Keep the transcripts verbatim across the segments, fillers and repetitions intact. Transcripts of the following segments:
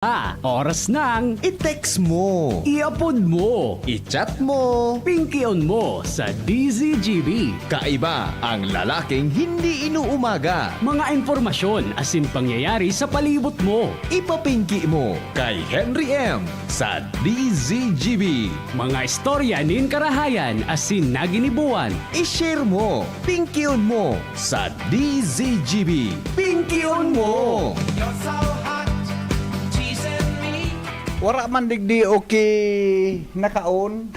Ah, oras nang i-text mo, i-upload mo, i-chat mo, pingkion mo sa D Z G B. Kaiba ang lalaking hindi inuumaga. Mga impormasyon asin pangyayari sa palibot mo. Ipapingki mo kay Henry M sa D Z G B. Mga istorya nin karahayan asin naginibuan. I-share mo, pingkion mo sa D Z G B. Pingkion mo! You're so hot, teasing me. Wara man digdi okay nakaon.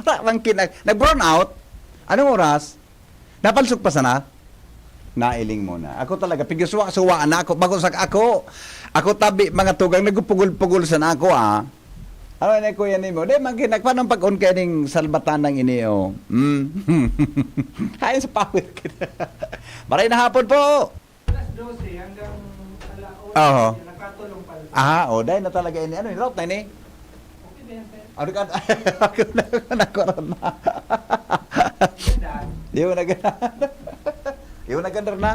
Wara man kinag-, nag-brown out. Anong oras? Napalsok pa sana? Nailing mo na. Ako talaga, pigsuwa-suwa na ako. Bago sa ako, ako tabi, mga tugang, nagpugol-pugol sana ako, ah. Ano na, kuya nimo? Di, mag-, nagpaano pag-on kayo ning salbatanang ini, oh? Mm. Hain sa power kita. Maray na hapon po! Alas dose hanggang ala oras, Oho. Nakatulong pala. Aha, oh, dahil na talaga ini. Ano, route na ini? Okay ba yan, sir? Ano ka? Ako na, ako na, ako na. Ganda. Di mo na ganda. Di mo na ganda na.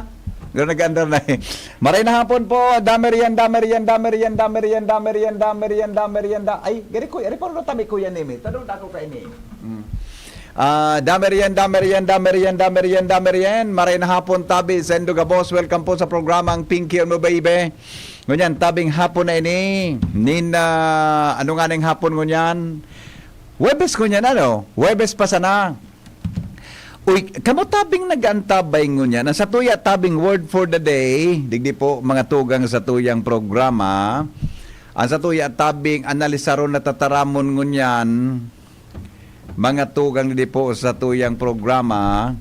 Di mo na ganda na eh. Maray na hapon po. Dami riyan, dami riyan, dami riyan, dami riyan, dami riyan, dami riyan, dami riyan, da-, ay, gari ko, ari pa rin tabi, Kuya Nemi. Tanong na ako kay Nemi. Mm. Ah, dami riyan, dami riyan, dami riyan, dami riyan, dami riyan. Maray na hapon, tabi, sendo gabos. Welcome po sa programang Pinky on Mo Baby. Ngunyan, tabing hapon na ini. Nin, ah, ano nga ning hapon ngunyan? Huwebes ngunyan, ano? Huwebes pa sana. Uy, kamo tabing nag-antabay ngunyan. Ang satuya tabing word for the day, digdi po, mga tugang sa tuyang programa. Ang satuya tabing analisaron na tataramon ngunyan, mga tugang digdi po sa tuyang programa,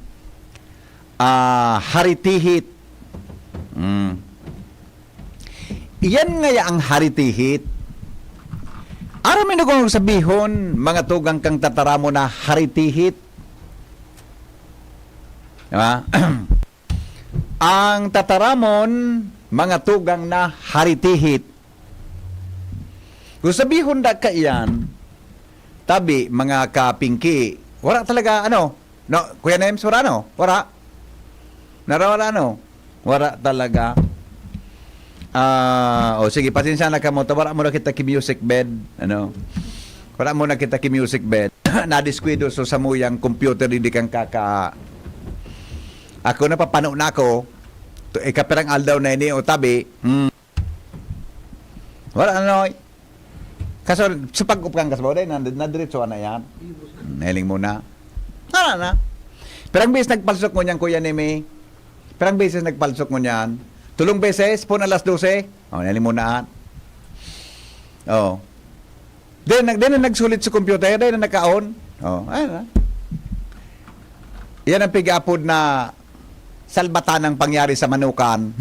ah, haritihit. Mm. Iyan ngaya ang haritihit. Aram mo kung sabihon, mga tugang kang tataramon na haritihit? Di ba? Ang tataramon, mga tugang na haritihit. Kung sabihon da kaiyan, tabi, mga kapingki, wala talaga, ano, no, Kuya Nems, wala, no? Wala. Narawala, no? Wala talaga. Ah, o sige, pasensya na kamo. Ta wala mo na kita ki music bed, ano? Wala mo na kita ki music bed. Nadiskuido so samuyang computer, di kan kaka-, ako napapano na ako. To, ikapirang aldaw na ini, o tabi. Hmm. Wala, ano, eh. Kaso, sa pag-upkan ka sa bawday, na, na diretso na yan. Nailing mo na. Wala na. Pirang beses nagpalsok mo niyan, Kuya Nemi? Pirang beses nagpalsok mo niyan? Tulong beses, pon alas dose? O, nailing mo na. O. Di na, di na nagsulit sa computer, di na naka-on. O, ayun na. Yan ang pig-apod na salbatanang pangyari sa manukan.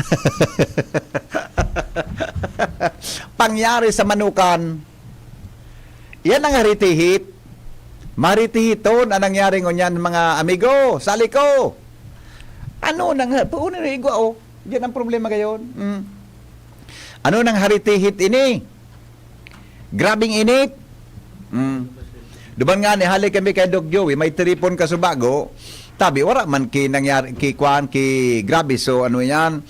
Pangyari sa manukan. Yan ang haritihit. Maritihiton ang nangyari ngunyan, mga amigo. Sali ko. Ano nang, puunin na igwa, oh. Yan ang problema ngayon. Mm. Ano nang haritihit ini? Grabing init. Mm. Duman nga ni, hali kami kay Doc Joey, may tiripon ka subago. Tabi, wala man ki nangyari, ki kwan, ki grabe so, ano yan?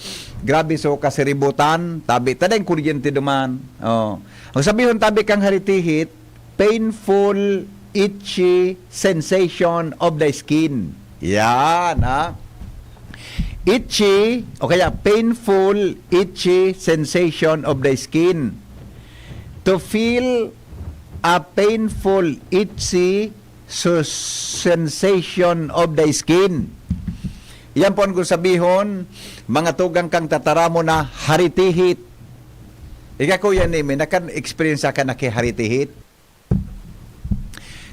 Grabe so kasiributan. Tabi, tadeng kuryente duman. Oh. Ang sabihon, tabi kang haritihit, painful, itchy sensation of the skin. Yan, ha? Itchy, o kaya painful, itchy sensation of the skin. To feel a painful, itchy so-, sensation of the skin. Yan po ang kung sabihon, mga tugang kang tataramon na haritihit. Ika, Kuya Nemi, naka-experience ka na ki haritihit?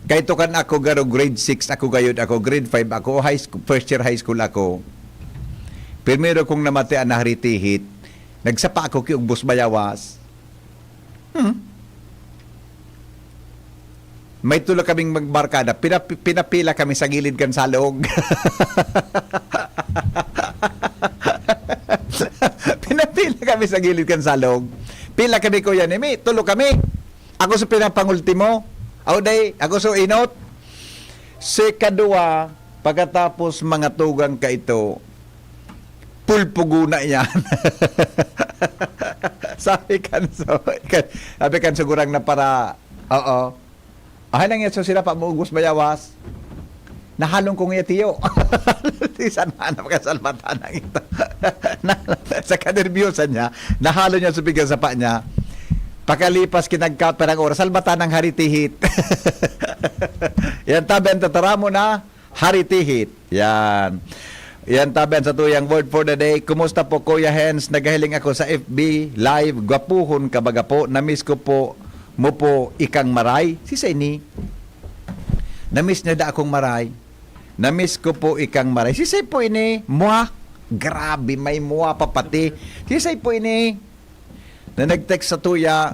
Kay tukan ako, garo grade six ako, gayod ako, grade five ako, high school, first year high school ako. Primero kong namati ang naharitihit, nagsapa ako ki Ugbos Bayawas. Hmm. May tulo kaming magbarkada, pinapi-, pinapila kami sa gilid kan salog. Pinapila kami sa gilid kan salog. Pila kami, Kuya Nemi? Tulo kami. Ako sa pinapangultimo. Aw, day, ako sa inot. Si kadwa, pagkatapos mga tugang ka ito, pulpuguna yan. Sabi kan so, kan, sabi kan sugurang na para, oo. Ay lang yan, so sila pa maugos mayawas. Nahalong ko nga tiyo. Di sana na makasalbatan ang ito. Na, sa kanerbiyosa niya, nahalo niya sa bigas sa pa niya. Pakalipas kinagkat parang oras, salbatan ng haritihit. Yan tabi ang tataramo na haritihit. Yan. Yan tabi ang satuyang word for the day. Kumusta po, Kuya Hens? Nagahiling ako sa F B Live. Gwapuhon ka baga po. Namiss ko po mo po ikang maray. Si Seni. Namiss niya da akong maray. Namiss ko po ikang maray. Si Sey po ini. Mwa. Grabe, may mwa pa pati. Si Sey po ini. Na nag-text sa tuya.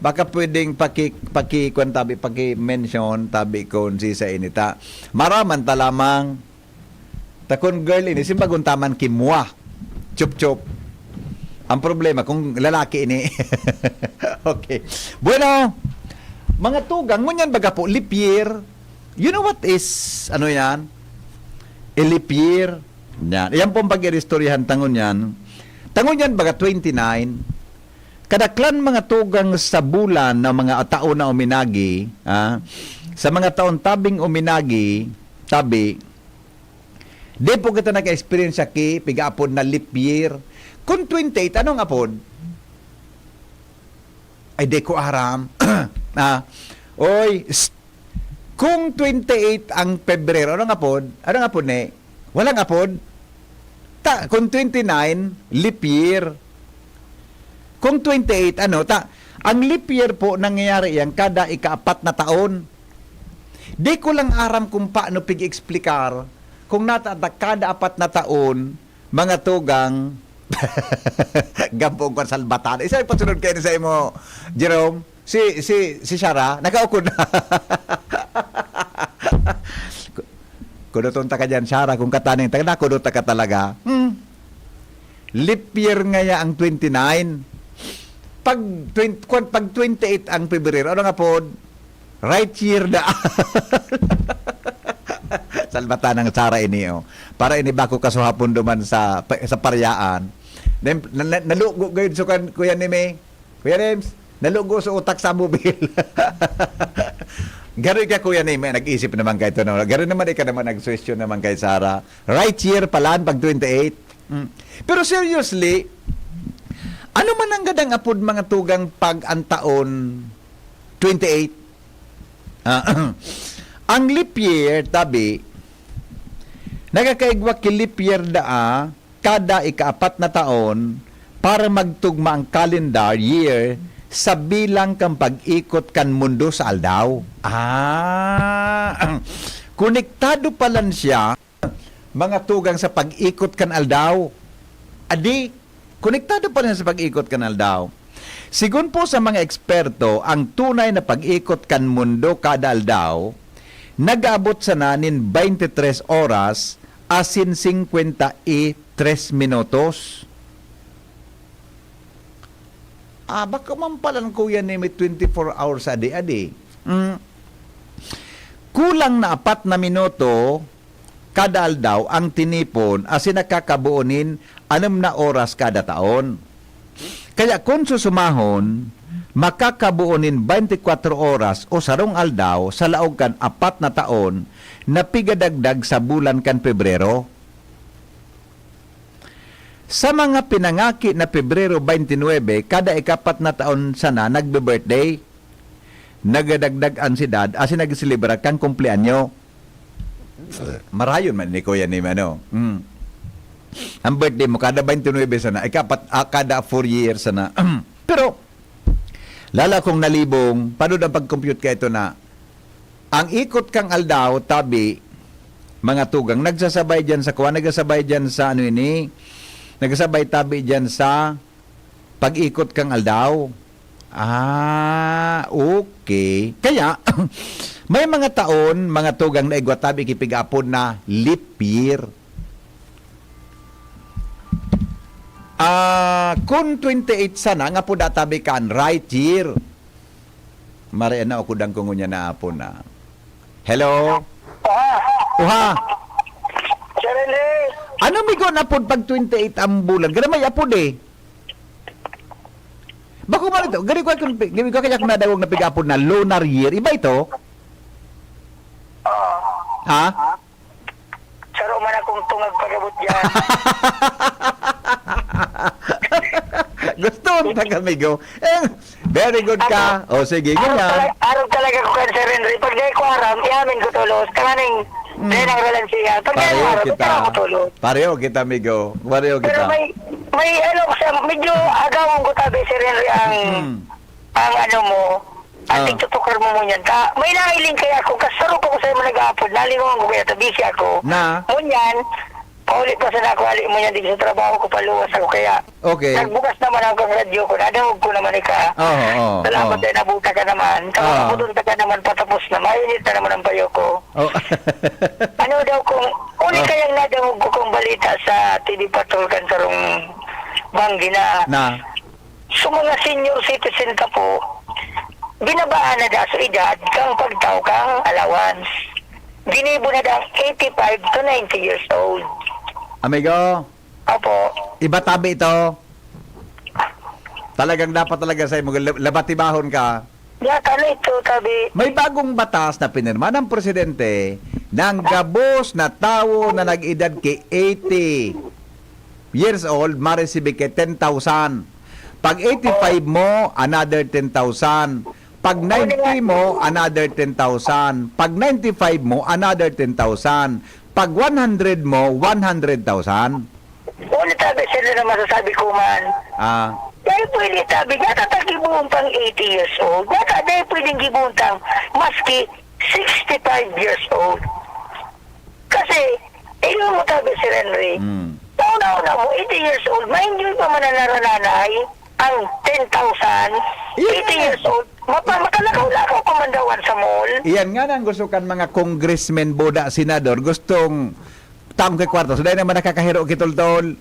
Baka pwedeng paki, paki, kwan tabi, paki-mention tabi kung si sa inita. Maraman ta lamang. Takon girl ini, simbagon taman kimwa. Chup-chup. Ang problema kung lalaki ini. Okay. Bueno, mga tugang, ngunyan baga po, leap year. You know what is, ano yan? A leap year. Yan. Yan po ang pag-iristoryahan tangon yan. Tangon yan baga twenty-nine. Kadaklan mga tugang sa bulan na mga taon na uminagi, ah, sa mga taon tabing uminagi, tabi, di po kita naka-experience sa ki, piga-apod na leap year. Kung twenty-eight, anong apod? Ay, di ko aram. Ah, oy, s-, kung twenty-eight ang Pebrero, anong apod? Anong apod ni? Walang apod? Ta, kung twenty-nine, leap year. Kung twenty-eight, ano, ta, ang leap year po, nangyayari yan kada ikaapat na taon. Di ko lang aram kung paano pig-explicar kung nata-, ta-, kada apat na taon, mga tugang, gampong kwan salbatan. Isa yung pasunod kayo sa imo, Jerome. Si, si, si Shara, nakaukod na. Kudoton ta ka dyan, Shara, kung kataning ta, nakudot ta ka talaga. Hmm. Leap year ngaya ang twenty-nine. Pag twenty, kwan, pag twenty-eight ang Pebrero, ano nga po? Right year na. Salbatan ng Shara ini, oh. Para ini bako kasuhapon duman sa, sa paryaan. Then, na, na, nalugo gayud so kan, Kuya Neme. Kuya Rems, nalugo sa utak sa mobil. Garo ka, Kuya Neme, nag-isip naman kayo ito, no? Garo naman, ika naman, nag-suwestyon naman kay Sarah. Right year palan pag twenty-eight. Mm. Pero seriously, ano man ang gadang apod mga tugang pag ang taon twenty-eight? Ah, ang leap year, tabi, nagkakaigwa ki leap year daa, kada ikaapat na taon para magtugma ang calendar year sa bilang kan pag-ikot kan mundo sa aldaw. Ah, konektado palan siya, mga tugang, sa pag-ikot kan aldaw. Adi, konektado palan sa pag-ikot kan aldaw. Sigon po sa mga eksperto, ang tunay na pag-ikot kan mundo kada aldaw, nag-aabot sana nin twenty-three oras asin singkwenta y tres minutos. Ah, baka man palan, Kuya Neme, twenty-four hours a day, a day. Mm. Kulang na apat na minuto kada aldaw ang tinipon asin nakakabuo nin anom na oras kada taon. Kaya kun susumahon, makakabuo nin twenty-four oras o sarong aldaw sa laog kan apat na taon na pigadagdag sa bulan kan Pebrero. Sa mga pinangaki na Pebrero twenty-nine, kada ikapat na taon sana nagbe-birthday, nagadagdag an syudad asin nagselebra kan kumpleanyo. Marayon man ni Kuya ni ano. Mm. Ang birthday mo, kada twenty-nine sana, ikapat, ah, kada four years sana. Pero, lala kong nalibong, paano ang pag-compute ka ito na ang ikot kang aldaw, tabi, mga tugang, nagsasabay dyan sa kuwan, nagsasabay dyan sa ano ini, nagsasabay tabi dyan sa pag-ikot kang aldaw. Ah, okay. Kaya, may mga taon, mga tugang na igwa tabi kipig-apod na leap year. Ah, kun twenty-eight sana, nga po databi kan right year. Mare na, ukudan ko ngunya na apon na. Hello? Ah, Uha. Sir Henry. Ano migo na pod pag twenty-eight ang bulan? Gana may apod eh. Bako man ito, gani ko akong pi-, gani ko kaya akong nadawag na pig-apod na lunar year. Iba ito? Oo. Ha? Saro man akong tungag pag-abot diyan. Gusto mo ta kami, go? Eh, very good ka. Ako, O, sige, arog ganyan. tala-, arog talaga ko kan Sir Henry. Pag di ko aram, iamin ko tulos. Tanganing, Mm. yan ang relansiya. Pag di ko Pareho aram, kita. itaw ko tulos. Pareho kita, amigo. Pareho Pero kita. may, may ano ko sa, medyo agawon ko tabi, Sir Henry, ang, Mm. ang ano mo, ang Ah. TikToker mo mo niyan. Ka, may nailing kaya ako, kasaro pa ko sa'yo mo nag-aapod, nalingawan ko kaya, tabisi ako. Na? Ngunyan, pauli pa sana ako, hali mo niyan, di sa trabaho ko, paluwas ako, kaya Okay. nagbukas naman ako ang radyo ko, nadangog ko naman ika. Oo, oo, Salamat oo. eh, nabuta ka naman. Kaya Oo. nabuta ka naman, patapos na, mainit na naman ang payo ko. Oh. Ano daw kung, uli Oh. kayang nadangog ko kung balita sa T V Patrol kan sarong banggi na Na? sa mga senior citizen ka po, binabaan na da sa edad kang pagtao kang allowance. Ginibo na da ang eighty-five to ninety years old. Amigo, Opo. iba tabi ito. Talagang dapat talaga sa imo, lab-, labatibahon ka. Yata na ito, tabi. May bagong batas na pinirma ng presidente na ang gabos na tawo na nag-edad ki eighty years old, maresibi ki ten thousand. Pag eighty-five mo, another ten thousand. Pag ninety mo, another ten thousand. Pag ninety-five mo, another ten thousand. Pag one hundred mo, one hundred thousand. Uli tabi sila na masasabi ko man. Ah. Dahil pwede tabi, yata ta gibuon pang eighty years old. Yata dahil pwedeng gibuon tang maski sixty-five years old. Kasi, ingon mo tabi, Sir Henry, Mm. sa una-una mo, eighty years old, ma-enjoy pa man ang narananay, ang ten thousand, Iyan eighty nga. years old, mapa-, makalakaw-lakaw pa man daw sa mall. Iyan nga nang gusto kan mga congressmen, boda, senador, gustong taong kay kwarta. So, dahil naman nakakahiro, kitultol.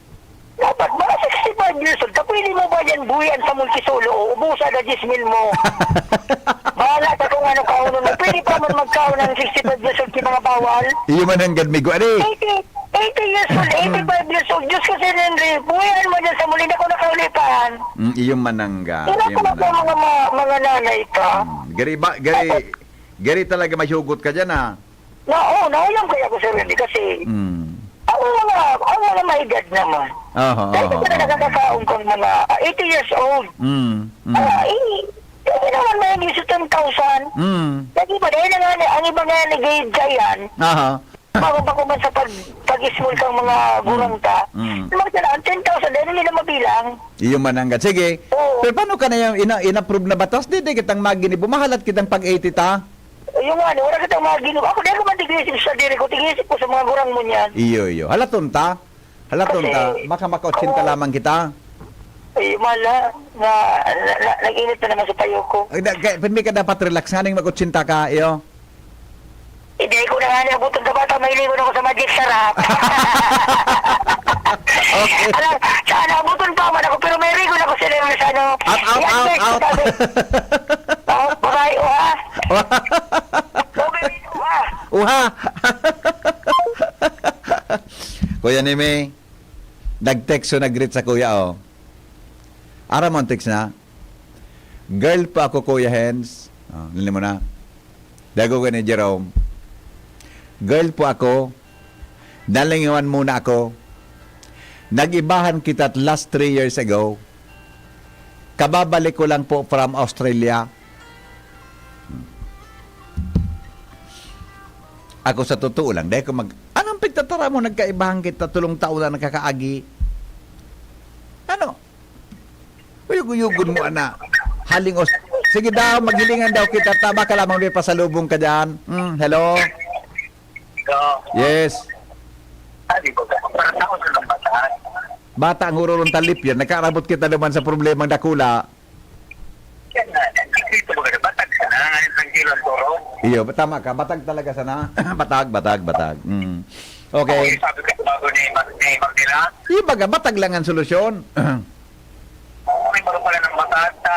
Dapat mga sixty-five years old ka, pwede mo ba yan buhian sa multisolo o ubusan na diyes mil mo? Bahala ka kung ano kaunon mo. Pwede pa man magkaon ng sixty-five years old yung mga bawal. Iyo man ang gadmigo, ari. Eighty, eighty years old, eighty-five years old. Diyos ko, Sir Henry, buhian mo dyan sa muli na kung nakaulipan. Mm, iyo man ang ga-, Wala iyo pa man ba ang mga, ma-, mga nanay pa? Mm, gari ba, gari, gari talaga may hugot ka dyan, ah. Na, oo, nauyam kaya ko, Sir Randy, kasi Mm. ang mga, ang mga may edad naman. Aha, Dahil aha, ka na aha. nakakakaon kang mga, ah, eighty years old. Mm, mm. Ah, eh, pwede naman may hindi sa ten thousand. Mm. Lagi ba, dahil na nga ni, ang iba nga nag-grade ka yan, Aha. bago pa kuman sa pag, pag-small kang mga Mm. gurang ta, Mm. mga sila, ang ten thousand, dahil hindi na mabilang. Iyo man ang ga-, sige. Oo. Pero paano ka na yung ina-, in-approve na batas? Di, di kitang maginibo. Mahalat kitang pag eighty ta? Yung ano, wala kitang mga ginu-, ako, di ako man tig-isip sa diri ko, tig-isip ko sa mga gurang mo niyan. Iyo, iyo. Halaton ta? Halaton Kasi ta? Baka maka-ochenta Oo. lamang kita? Ay, mala, na, na, na, nag-init na naman sa payo ko. Ay, na, kaya, pirmi ka dapat relax. Nganing mag-ochenta ka, iyo? Hindi ko na nga niya butong sa bata, mahilingon ako sa Magic Sarap. Okay. Alam, sana abuton pa man ako, pero may rigon ako sa Leon sa ano. Out, out, Yan, out, next, out. sabi. Oh, babae, oh, ha? Babae, oh, ha? Uha! Kuya Neme, nag-text o nag-greet sa kuya, oh. Aram mo ang text na? "Girl po ako, Kuya Hens." Oh, nili mo na. Dago ka ni Jerome. "Girl po ako. Nalingawan muna ako. Nag-ibahan kita last three years ago. Kababalik ko lang po from Australia." Ako sa totoo lang, dahil ko mag-, anong pagtatara mo, nagkaibahan kita, tulong taon na nakakaagi. Ano? Uyog-uyogon mo, ana. Haling os-, sige daw, maghilingan daw kita, tama ka lamang, may pasalubong ka dyan. Hmm, hello? Ikaw, Yes. Sabi ko, para sa ako sa ng bata. Bata ang ururon talip yan. Nagkaarabot kita naman sa problemang dakula. Yan nga, nandito mo ka, batag ka na, nga yung tranquilo ang turo. Iyo, tama ka. Batag talaga sana. Batag, batag, batag. Mm. Okay. Sabi ko, bago ni Mag-, ni Magdila. Iyo, baga, batag lang ang solusyon. Oo, may mga pala ng batag sa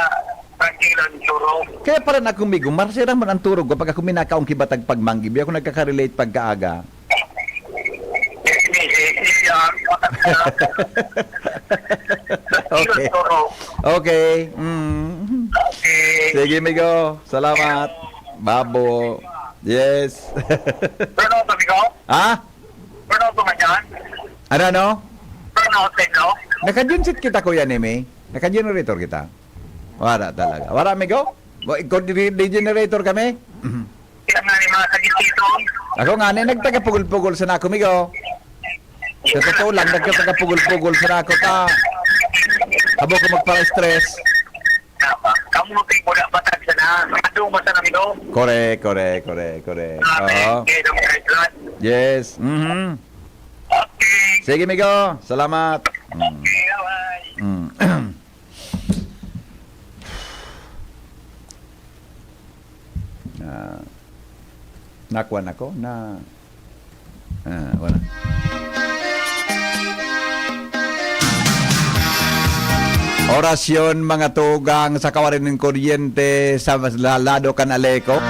tranquilo ang turo. Kaya pala na kumigo, marsira man ang turog ko pag ako minakaong kibatag pagmanggi. Di ako nagkaka-relate pagkaaga. Hindi, hindi, hindi, ah, Okay. Okay. Mm. Okay. Sige, migo. Salamat. Babo. Yes. Pero, sabi ko, Ha? Pero, sabi ko, Ano, ano? Pero, sabi ko, Naka-genset kita, Kuya Neme. Naka-generator kita. Wala talaga. Wala, migo? Mo, ikaw, di, di generator kami? Mhm. Kaya nga ni mga sakit dito. Ako nga, ni nagtagapugol-pugol sa nako, migo. Sa totoo lang, nagkatagapugol-pugol sa nako ta. Habo ko magpa-stress. Kamuti ko na patag sa na. Adong basta na, migo. Correct, correct, correct, correct. Okay, Oo. Okay, Doctor Edward. Yes. Mhm. Okay. Sige, migo. Salamat. Mm. Okay, bye-bye. Mm. Ah, nakuha na ko na, ah, wala. Orasyon, mga tugang, sa kawarin nin kuryente sa mas la-, lado kan Aleco.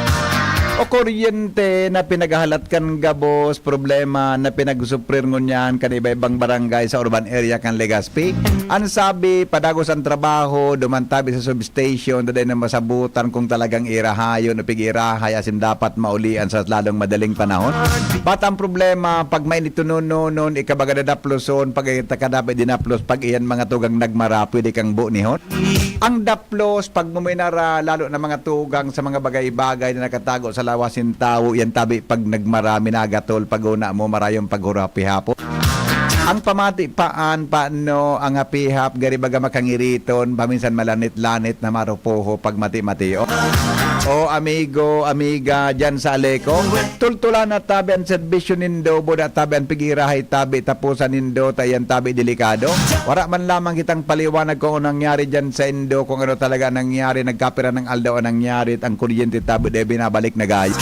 O kuryente na pinaghahalat kan gabos, problema na pinagsuprir ngunyan kan iba-ibang barangay sa urban area kan Legazpi. An sabi, padagos an trabaho, duman tabi sa substation, dai na masabutan kung talagang irahayon o pig-irahay asin dapat maulian sa lalong madaling panahon. Bat ang problema, pag mainit nonon, ikabaga dadaploson, pag ita ka dapat dinaplos, pag iyan mga tugang nagmara, pwede kang bunihon. Ang daplos, pag muminara, lalo na mga tugang sa mga bagay-bagay na nakatago sa lawas nin tawo, yan tabi pag nagmara, minagatol, pag una mo, marayong paghurapi-hapon. Ang pamati paan, paano ang hapihap, gari baga makangiriton, paminsan malanit-lanit na marupoho pag mati-mati. O, o amigo, amiga, dyan sa Aleco, tultulan na tabi ang serbisyo nindo, buda tabi ang pigirahay tabi, tapusan nindo, ta iyan tabi delikado. Wara man lamang kitang paliwanag kung ano nangyari dyan sa indo, kung ano talaga nangyari, nagkapira ng aldaw ang nangyari, at ang kuryente tabi dai binabalik na gayo.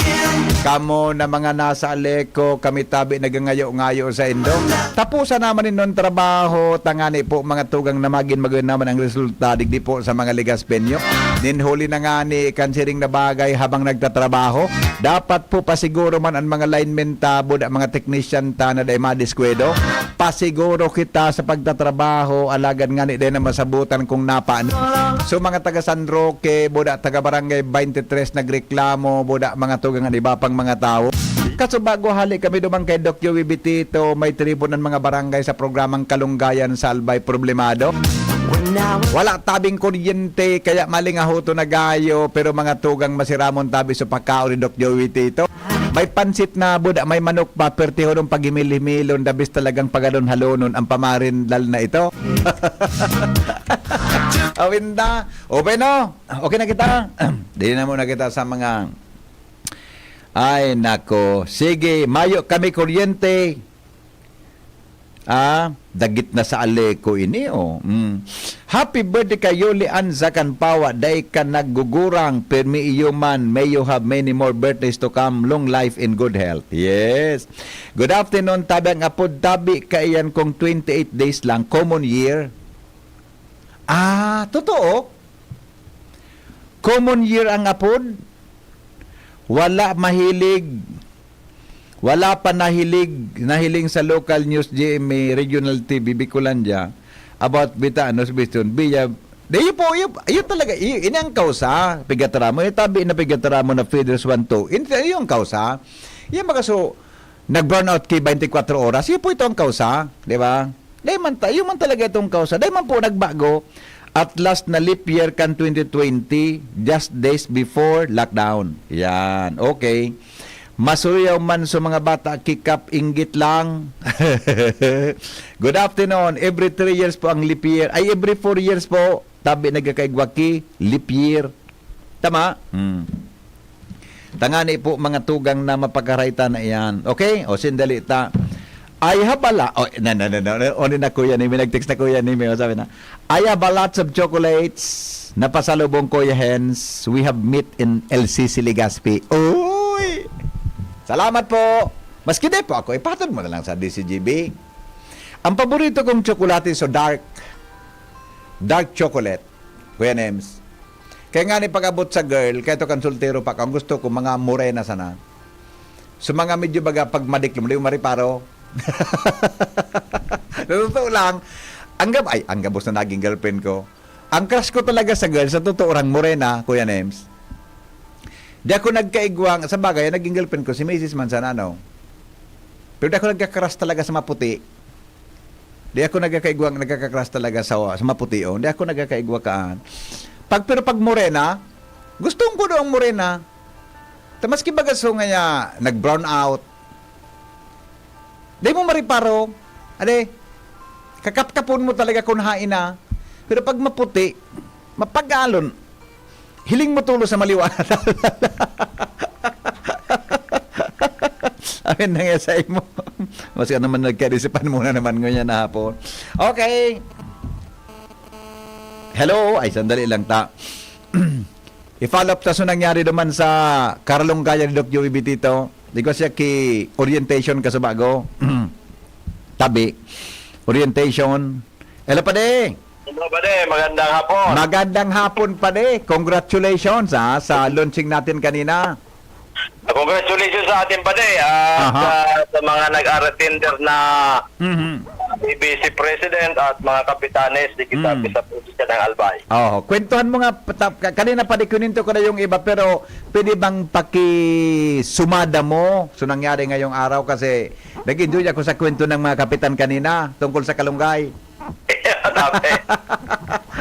Kamo na mga nasa Aleco, kami tabi nagangayo-ngayo sa indo. Tapusan naman nindo an trabaho, tangani po mga tugang na magin mayo naman ang resulta, digdi po sa mga Legaspeño. Nin huli na ngani kan siring na bagay habang nagtatrabaho, dapat po pasiguro man an mga linemen ta, buda mga technician ta na dai madiskwado. Pasiguro kita sa pagtatrabaho, alagad ngani dai na masabutan kung napaano. So, mga taga San Roque, buda taga Barangay twenty-three nagreklamo, buda mga tugang an iba pang mga tawo. Kaso bago hali kami duman kay Doc Joey Bitito, may tribon an mga barangay sa programang Kalunggayan sa Albay problemado. Wala tabing kuryente, kaya malingahoto na gayo, pero mga tugang masiramon tabi sa pagkaon ni Doc Joey Tito. May pansit na buda, may manok pa, perti hudong paghimil-himilon, the best talagang pagadon-halonon ang pamarin lal na ito. Awinda. O, bueno, okay na kita. Di na muna kita sa mga, ay, nako. Sige, mayo kami kuryente. Ah, dagit na sa Aleco ini, oh. Mm. Happy birthday kay Yoli Anza Canpawa, dai ka naggugurang, pirmi iyo man, may you have many more birthdays to come, long life and good health. Yes. Good afternoon, tabi ang apod, tabi kaiyan kong twenty-eight days lang, common year. Ah, totoo? Common year ang apod? Wala mahilig, wala pa nahilig, nahiling sa local news, G M A, regional T V, Bicolandia, about Bita, ano, Subiston, Biya, di, yun po, yun, yun talaga, yun, ini ang kausa, pigatara mo, yung tabi na pigatara mo na Feders one two, yun, yun ang kausa. Yan baga, so, nag-brownout kay twenty-four oras, yun po ito ang kausa, di ba? Dai man ta-, yun man talaga itong kausa. Dai man po nagbago. At last na leap year kan twenty twenty, just days before lockdown. Yan. Okay. Masuyaw man sa mga bata, kikap, inggit lang. Good afternoon. Every three years po ang leap year. Ay, every four years po. Tabi nagkakaigwa ki, leap year. Tama? Hmm. Tangani po, mga tugang na mapagkaraytan na iyan. Okay? O, sindali ta. I have a lot. O, na, na, na, na, na, o, ni na Kuya Nimi, nag-text na Kuya Nimi, o, sabi na, "I have a lots of chocolates na pasalubong, Kuya Hens. We have meet in L C C Legazpi." Uy! Salamat po. Maski di po ako, ipatod mo na lang sa D C G B. Ang paborito kong tsokolate so dark. Dark chocolate. Kuya Nems. Kaya nga ni pag-abot sa girl, kaya to kan soltero pa ka, ang gusto ko, mga morena sana. So, mga medyo baga pag madiklom, di mo mariparo. Sa totoo lang, ang gab-, ay, ang gabos na naging girlfriend ko. Ang crush ko talaga sa girl, sa totoo lang, morena, Kuya Nems. Di ako nagkaigwang, sa bagay, naging girlfriend ko, si Missus Manzanano. Pero di ako nagka-crush talaga sa maputi. Di ako nagkakaigwang, nagkaka-crush talaga sa, sa maputi, oh. Di ako nagkakaigwa kaan. Pag, pero pag morena, gusto ko daw ang morena. Ta maski baga so nga niya, nag-brown out. Di mo mariparo, ade, kakapkapon mo talaga kung hain na. Pero pag maputi, mapagalon, hiling mo tulo sa maliwa. Amin na nga sa imo. Mas ka naman nagkaisipan muna naman ngunyan na hapon. Okay. Hello. Ay, sandali lang ta. I-follow up ta so nangyari duman sa Karalunggaya ni Doc Joey Bitito. Di ko siya ki-orientation kasubago. Tabi. Orientation. Hello, pade. Hello, pade. Magandang hapon. Magandang hapon, pade. Congratulations, ha, sa launching natin kanina. Congratulations sa ating pade at Aha. sa, sa mga nag-attender na Mhm. A B C President at mga kapitanes di kita Mm. sa probinsya ng Albay. Oh, kwentuhan mo nga, pata-, ka-, kanina pa di kininto ko na yung iba, pero pwede bang pakisumada mo? So, nangyari ngayong araw kasi nag-enjoy ako sa kwento ng mga kapitan kanina tungkol sa Kalunggay. Dami.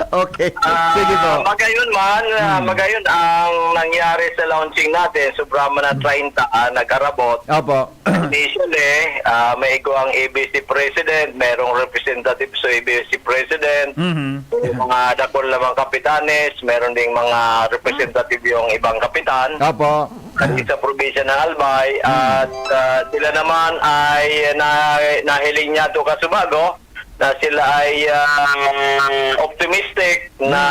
Okay. Ah, Sige po. Magayon man, ah, Hmm. magayon ang nangyari sa launching natin. Sobra man na Hmm. treinta, ah, nag-arabot. Opo. Initially, ah, may igwa ang A B C President, merong representative sa A B C President, Mhm. may mga dakul na mga kapitanes, meron ding mga representative yung ibang kapitan Opo. sa probinsya ng Albay, Hmm. at, ah, sila naman ay na-, nahiling niya to kasubago, na sila ay, ah, optimistic na,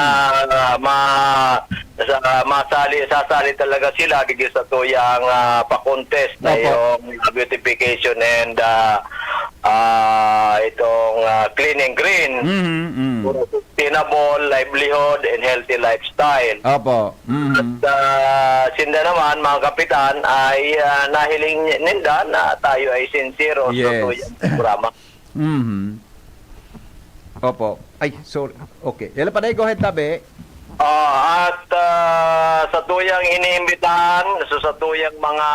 Hmm. ah, ma-, sa, masali, sasali talaga sila digdi sa tuyang, ah, pa-contest na Opo. yung beautification and, ah, ah, itong, ah, clean and green. Mhm, mm. Sustainable livelihood and healthy lifestyle. Opo. Mhm. At, ah, sinda naman, mga kapitan, ay, ah, nahiling ninda na tayo ay sincere sa Yes. tuyang programa. Mhm. Opo. Ay, sorry. Okay. Yala pa, go ahead, tabi. Ah, at, ah, sa tuyang iniimbitahan, so sa tuyang mga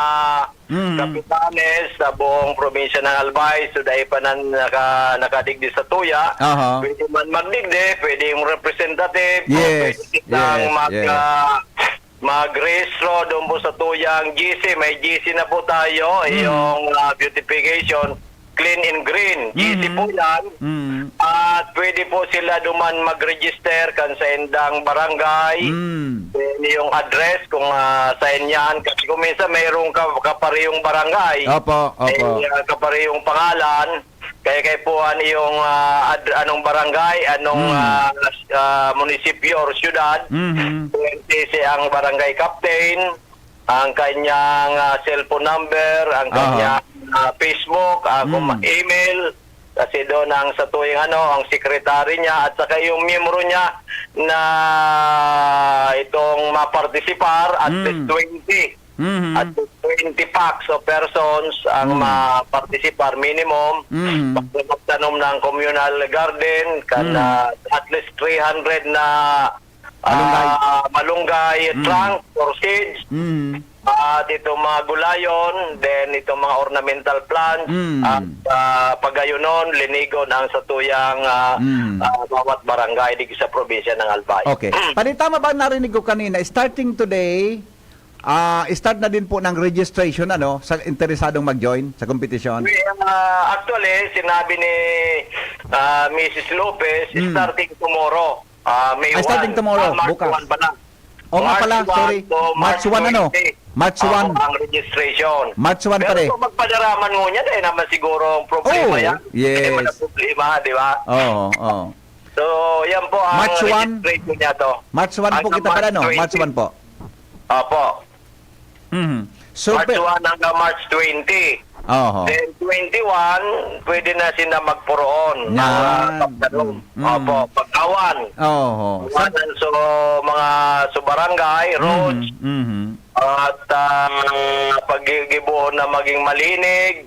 Mm. kapitanes sa buong probinsya ng Albay, so dai pa nan naka-, nakadigdi sa tuya, Aha. pwede man magdigdi, pwede yung representative, o Yes, pwede kitang yes, mag, yes. ah, magrehistro doon po sa tuyang G C. May G C na po tayo, Mm. yung, ah, beautification, clean and green. G C Mhm. po yan. Mm. At pwede po sila duman mag-register kan sa indang barangay. Mm. Then yung address kung, ah, saan yan. Kasi kung minsan mayroong ka-, kaparehong barangay. Opo, opo. May, ah, kaparehong pangalan. Kaya kaipuhan yung, ah, ad-, anong barangay, anong, Hmm. ah, ah, munisipyo or syudad. Mhm. P M T C ang barangay captain, ang kanyang, ah, cellphone number, ang Aha. kanyang, ah, Facebook, ah, kung Hmm. ma-, email. Kasi doon ang sa tuwing ano, ang secretary niya at saka yung miyembro niya na itong mapartisipar, at Hmm. least twenty. Mhm. At twenty packs of persons ang Mm. ma-participar minimum. Mm. Pag magtanom ng communal garden, kan, Mm. ah, at least three hundred na, Malunggay. ah, malunggay Mm. trunk or seeds. Mm. At itong mga gulayon, then itong mga ornamental plants, Mm. at, ah, pagayonon, linigon ang satuyang, ah, Mm. ah, bawat barangay dito sa probinsya ng Albay. Okay. Padi, tama ba narinig ko kanina, starting today, Ah, start na din po ng registration, ano, sa interesadong mag-join sa kompetisyon? We, ah, actually, sinabi ni, ah, Missus Lopez, Hmm. starting tomorrow. Ah, May Ah, starting one. tomorrow, Ah, March bukas. one pa lang. Oo nga March pala, one sorry. to March March one, ano? twenty. March Oo, one. ang registration. March one Pero pare. kung magpadaraman mo niya, dahil naman siguro ang problema Oh, yan. Hindi yes. naman ang problema, di ba? Oo, oo. So, yan po ang March one? registration niya to. March one po Hanggang kita pala, March no? March twenty. one po. Opo. Mhm. So, March pe- one hanggang March twenty. Oho. Then, twenty-one, pwede na sila magpuroon. Yan. Mga pagtanong. Mm, mm. Opo, pag-awan. Oho. Sa Pag-awan, so, mga sa barangay, Mhm, roads, mhm. at, ah, paggigibuhon na maging malinig,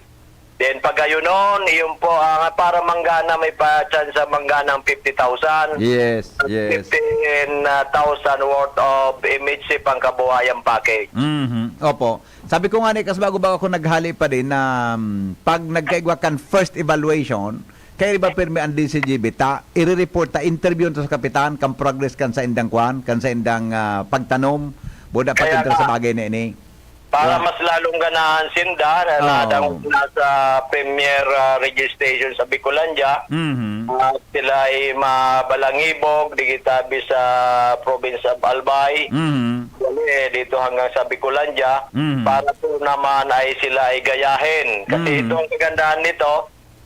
Then pagayonon, iyon po, ah, para manggana, may pa-chance manggana ang fifty thousand. Yes, yes. Fifteen thousand worth of M H C pangkabuhayan package. Mhm. Opo. Sabi ko nga ni, kas bago-bago ako naghali pa din na, um, pag nagkaigwa kan first evaluation, kaya iba pirmi ang D C G B, ta, i-report ta, interview ta sa kapitan, kan progress kan sa indang kwan, kan sa indang, ah, pagtanom, buda Kaya pag-entra sa nga. bagay na ini. Para Wa- mas lalong ganahan sinda na Oo. nadangog na sa Premier, ah, Registration sa Bicolandia. Mhm. At sila ay mabalangibog, digitabi sa province of Albay. Mhm. Dali, dito hanggang sa Bicolandia. Mhm. Para po naman ay sila ay gayahin. Kasi Mhm. ito ang kagandahan nito,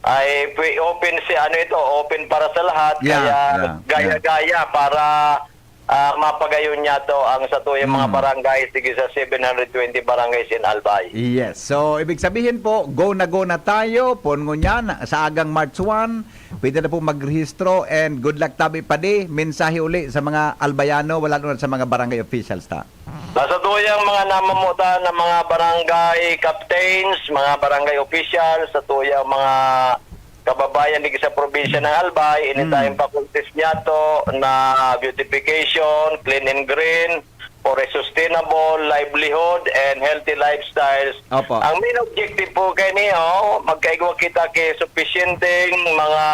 ay pwe-, open si ano ito, open para sa lahat. Yeah, Kaya yeah, yeah. gaya-gaya para, ah, mapagayon niya to ang satuyang mga Hmm. barangay, sige sa seven hundred twenty barangays in Albay. Yes. So, ibig sabihin po, go na go na tayo. Poon ngunyan, sa agang March one, pwede na po magrehistro. And good luck tabi padi. Mensahe uli sa mga Albayano, wala na sa mga barangay officials ta. Sa tuyang mga namamuta ng mga barangay captains, mga barangay officials, sa tuyang mga kababayan digdi sa probinsya ng Albay, anytime Mm. faculties niya to na beautification, clean and green, for a sustainable livelihood and healthy lifestyles. Opo. Ang main objective po kay niyo, magkaigwa kita kay supisyenteng mga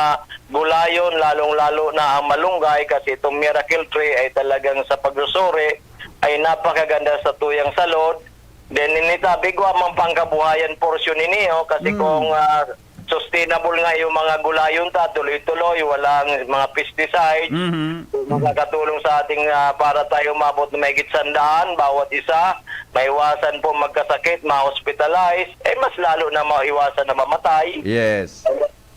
gulayon, lalong-lalo na ang malunggay, kasi itong miracle tree ay talagang sa pagsusuri ay napakaganda sa tuyang salud. Then, initabi ko ang mga pangkabuhayan portion ini, oh, kasi Mm. kung, ah, sustainable nga yung mga gulayon ta, tuloy-tuloy, walang mga pesticides, Mhm. yung makakatulong sa ating, ah, para tayo umabot na mahigit sandaan, bawat isa, maiwasan po magkasakit, ma-hospitalize, eh, mas lalo na maiwasan na mamatay. Yes.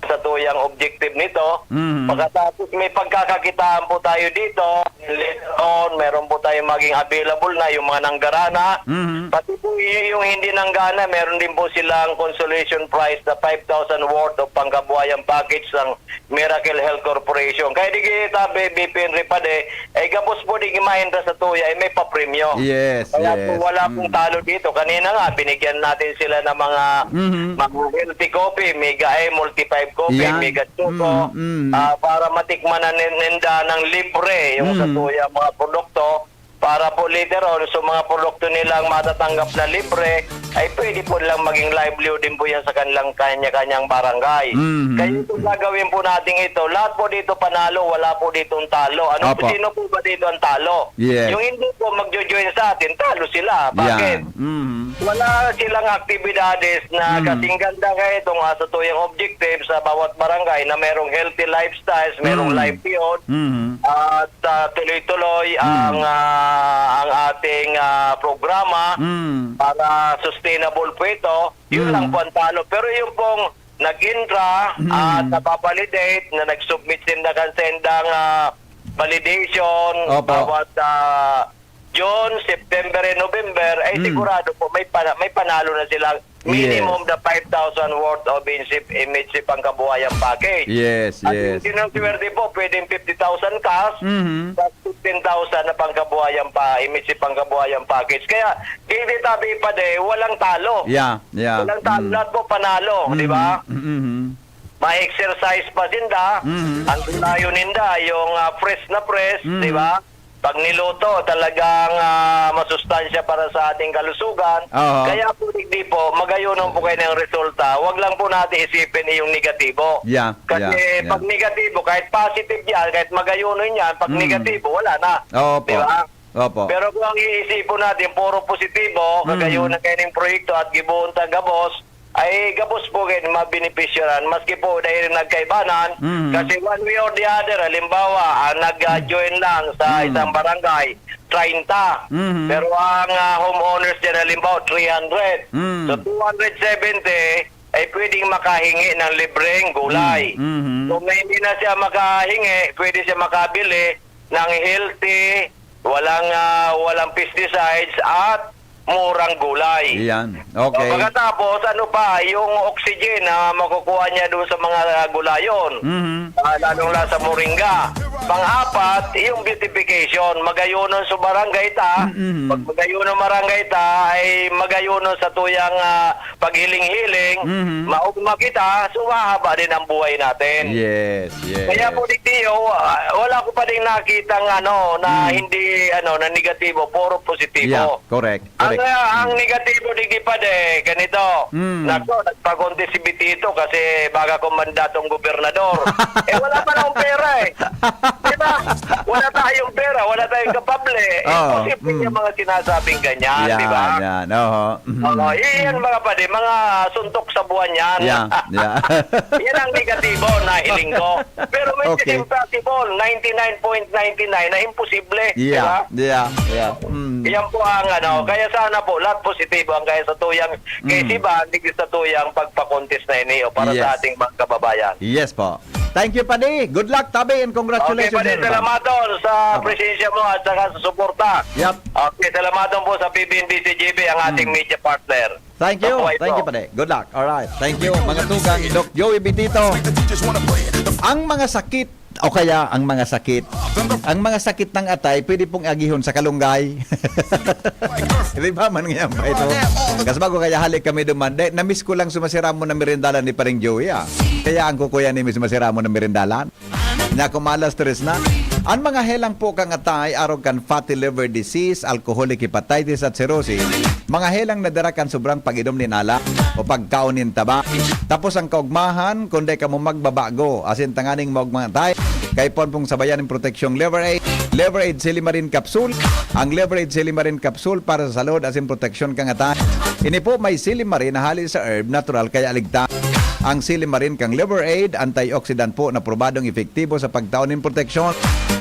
Sa tuyang objective nito. Mhm. Pagkatapos may pagkakakitaan po tayo dito, later on, meron po tayong maging available na yung mga nanggarana. Mhm. Pati po y-, yung hindi nanggana, meron din po silang consolation prize na five thousand worth of pangkabuhayan package ng Miracle Health Corporation. Kaya di kita, B P N Repade, eh, gabos po di mahinda sa tuya, eh, may papremyo. Yes, Kaya po yes. wala pong Mm. talo dito. Kanina nga, binigyan natin sila ng mga, Mhm. mga healthy coffee, mega, eh, multi five coffee, Yan. mega choco, Mm, mm. ah, para matikman na nin-, ninda ng libre yung sa Mm. tuya mga produkto. Para po later on, so mga produkto nilang matatanggap na libre, ay pwede po nilang maging livelihood din po yan sa kanilang kanya-kanyang barangay. Mhm. Kaya ito gagawin po natin ito. Lahat po dito panalo, wala po ditong talo. Ano po, Opo. sino po ba dito ang talo? Yes. Yung hindi po magjo-join sa atin, talo sila. Bakit? Yan. Mhm. Wala silang aktibidades na Mm. kasing ganda kaya itong, ah, sa tuyang objective sa bawat barangay na merong healthy lifestyles, merong Mm. livelihood, Mhm. at, ah, tuloy-tuloy Mm. ang, ah, ang ating, ah, programa Mm. para sustainable po ito. Yun Mm. lang po ang talo. Pero yung pong nag-intra Mm. at nababalidate na nag-submit sinda kan sendang, ah, validation, Opo. bawat, ah, June, September, and November, ay Mm. sigurado po may pana-, may panalo na sila. Minimum Yes. the five thousand worth of M H C, M H C pangkabuhayan package. Yes, At yes. yung sinuswerte po, pwedeng fifty thousand cash, Mhm. plus fifteen thousand na pangkabuhayan pa, M H C pangkabuhayan package. Kaya, di, di tabi pa de, walang talo. Yeah, yeah. Walang talo, Mm. lahat po panalo, di ba? Mhm, mhm. Ma-exercise pa sinda, Mhm. ang gulayo ninda, yung, ah, fresh na fresh, Mhm. di ba? Pag niluto, talagang, ah, masustansya para sa ating kalusugan. Oo. Kaya po, digdi po, magayonon po kayo ng resulta. Wag lang po natin isipin yung negatibo. Yeah, Kasi yeah, yeah. pag negatibo, kahit positive yan, kahit magayonon yan, pag Mm. negatibo, wala na. Opo. Di ba? Opo. Pero kung ang iisipon natin, puro positibo, Mm. kagayonan kayo ng proyekto at gibohon ta gabos, ay gabos po kayo mabenepisyaran, maski po dahil nagkaibanan, Mm. kasi one way or the other, halimbawa, ang nag-join lang sa Mm. isang barangay, treinta. Mm. Pero ang, ah, homeowners dyan, halimbawa, three hundred. Mm. So, two hundred seventy ay pwedeng makahingi ng libreng gulay. Mm. Mm. So, may hindi na siya makahingi, pwede siya makabili ng healthy, walang, ah, walang pesticides at murang gulay. Iyan. Okay. So, pagkatapos, ano pa, yung oxygen na makukuha niya doon sa mga gulayon, Mhm. ah, lalong la sa moringa. Pang-apat, yung beautification. Magayonon sa barangay ta. Mm-mm. Pag magayonon barangay ta, ay magayonon sa tuyang, ah, paghiling-hiling. Mhm. Maugma kita, so mahaba din ang buhay natin. Yes, yes. Kaya po, Digdiyo, ah, wala ko pa ding nakitang ano, na Mm. hindi, ano, na negatibo, puro positibo. Yeah, correct. Ang, Correct. ah, ang Mm. negatibo, Digdi Pade, ganito. Mm. Nako, nagpakonti si Bitito kasi baga kung mandatong gobernador. Eh, wala pa akong pera eh. Di ba? Wala tayong pera, wala tayong kapable. Oo, Imposible mm. yung mga sinasabing ganyan, Yan, di ba? yan. Oho. Mhm. Oo, iyan, mga pade, mga suntok sa buwan yan. Yeah, yeah. Yan ang negatibo na hiling ko. Pero may Okay. possible, ninety-nine point ninety-nine na imposible, di ba? Yeah, yeah, yeah. Mm. Yan po ang ano, Mm. kaya sana po, lahat positibo ang kaya sa tuyang, kay Mm. si Van, digdi sa tuyang pagpakontis na ini, o, para sa Yes. ating mga kababayan. Yes po. Thank you, Padi. Good luck, tabi, and Okay, congratulations, Padi, Sir Van. salamaton sa Opo. presensya mo at saka sa suporta. Yep. Okay, salamaton po sa P B N D C G B, ang ating Mm. media partner. Thank you. Mabuhay Thank po. you, Padi. Good luck. All right. Thank you, mga tugang, Doc Joey Bitito. Ang mga sakit, o kaya ang mga sakit, ang mga sakit ng atay, pwede pong agihon sa kalunggay. Di ba, man ngayon pa ito? Kasi bago kaya halik kami duman. De, namiss ko lang sumasiramo na merindalan ni Paring Joey, ah. Kaya ang kukuya ni Miss Masiramo na merindalan. Nya, kung alas tres na, an mga helang po kan atay, arog kan fatty liver disease, alcoholic hepatitis at cirrhosis, mga helang nadara kan sobrang pag-inom nin alak o pagkaon nin taba. Tapos ang kaugmahan, kun dai kamo magbabago, asin tanganing maugma an atay, kaipuhan pong sabayan nin proteksyong Liver Aid, Liver Aid Silimarin Capsule. Ang Liver Aid Silimarin Capsule para sa salud asin proteksyon kan atay. Ini po may silimarin na hali sa herb, natural kaya ligtas. Ang silimarin kan Liver Aid, antioxidant po na probadong epektibo sa pagtao nin proteksyon.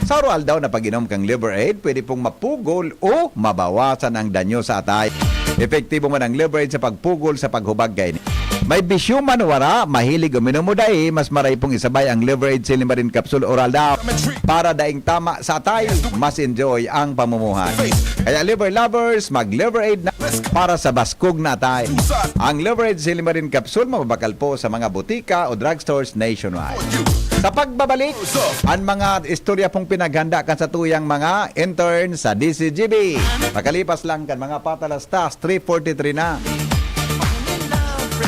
Sa aroaldaw na pag-inom kan Liver Aid, pwede pong mapugol o mabawasan ang danyo sa atay. Epektibo man ang Liver Aid sa pagpugol sa paghubag kaini. May bisyo man o wara, mahilig uminom o dai, mas maray pong isabay ang Liver Aid Silimarin Capsule aroaldaw para daing tama sa atay, mas enjoy ang pamumuhay. Kaya Liver Lovers, mag Liver Aid na para sa baskog na atay. Ang Liver Aid Silimarin Capsule mababakal po sa mga butika o drugstores nationwide. Sa pagbabalik, ang mga istorya pong pinaghanda kan satuyang mga intern sa D C G B. Makalipas lang kan mga patalastas, three forty-three na.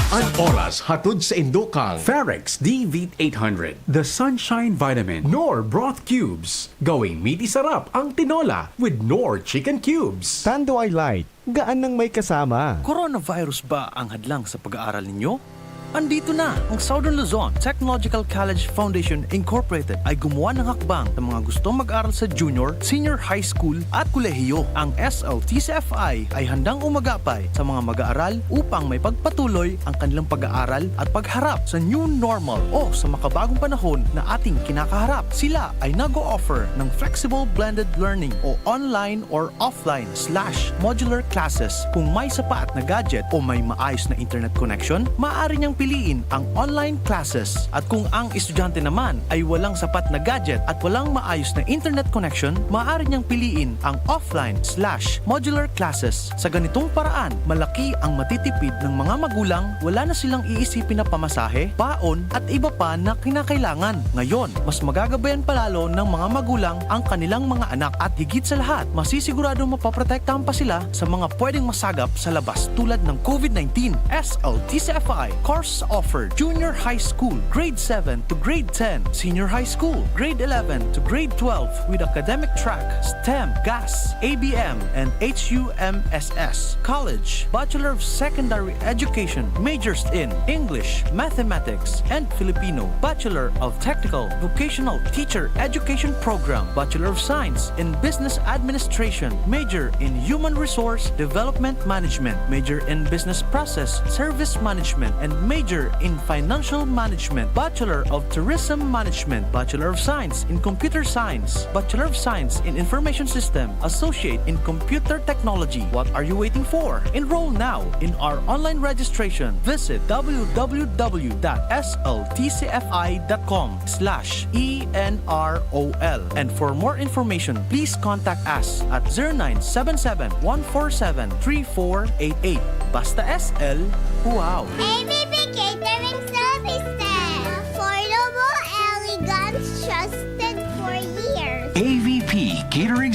An oras hatod saindo kan Ferex D V eight hundred, The Sunshine Vitamin, Knorr Broth Cubes. Gawing midi sarap ang tinola with Knorr Chicken Cubes. Tanduay Light, gaan nang may kasama. Coronavirus ba ang hadlang sa pag-aaral ninyo? Andito na! Ang Southern Luzon Technological College Foundation Incorporated ay gumawa ng hakbang sa mga gustong mag-aral sa junior, senior high school at kolehiyo. Ang S L T C F I ay handang umagapay sa mga mag-aaral upang may pagpatuloy ang kanilang pag-aaral at pagharap sa new normal o sa makabagong panahon na ating kinakaharap. Sila ay nag-o-offer ng flexible blended learning o online or offline slash modular classes. Kung may sapat na gadget o may maayos na internet connection, maaari niyang piliin ang online classes. At kung ang estudyante naman ay walang sapat na gadget at walang maayos na internet connection, maaari niyang piliin ang offline slash modular classes. Sa ganitong paraan, malaki ang matitipid ng mga magulang, wala na silang iisipin na pamasahe, baon, at iba pa na kinakailangan. Ngayon, mas magagabayan pa lalo ng mga magulang ang kanilang mga anak at higit sa lahat, masisiguradong mapoprotektahan pa sila sa mga pwedeng masagap sa labas tulad ng COVID nineteen. S L T C F I course offered: Junior High School, Grade seven to Grade ten, Senior High School, Grade eleven to Grade twelve, with academic track, STEM, GAS, A B M, and H U M S S. College, Bachelor of Secondary Education, majors in English, Mathematics, and Filipino, Bachelor of Technical Vocational Teacher Education Program, Bachelor of Science in Business Administration, major in Human Resource Development Management, major in Business Process Service Management, and major in Financial Management, Bachelor of Tourism Management, Bachelor of Science in Computer Science, Bachelor of Science in Information System, Associate in Computer Technology. What are you waiting for? Enroll now in our online registration. Visit W W W dot S L T C F I dot com slash E N R O L. And for more information, please contact us at zero nine seven seven, one four seven, three four eight eight. Basta S L, wow! A B B Catering Services. Affordable, elegant, trusted for years.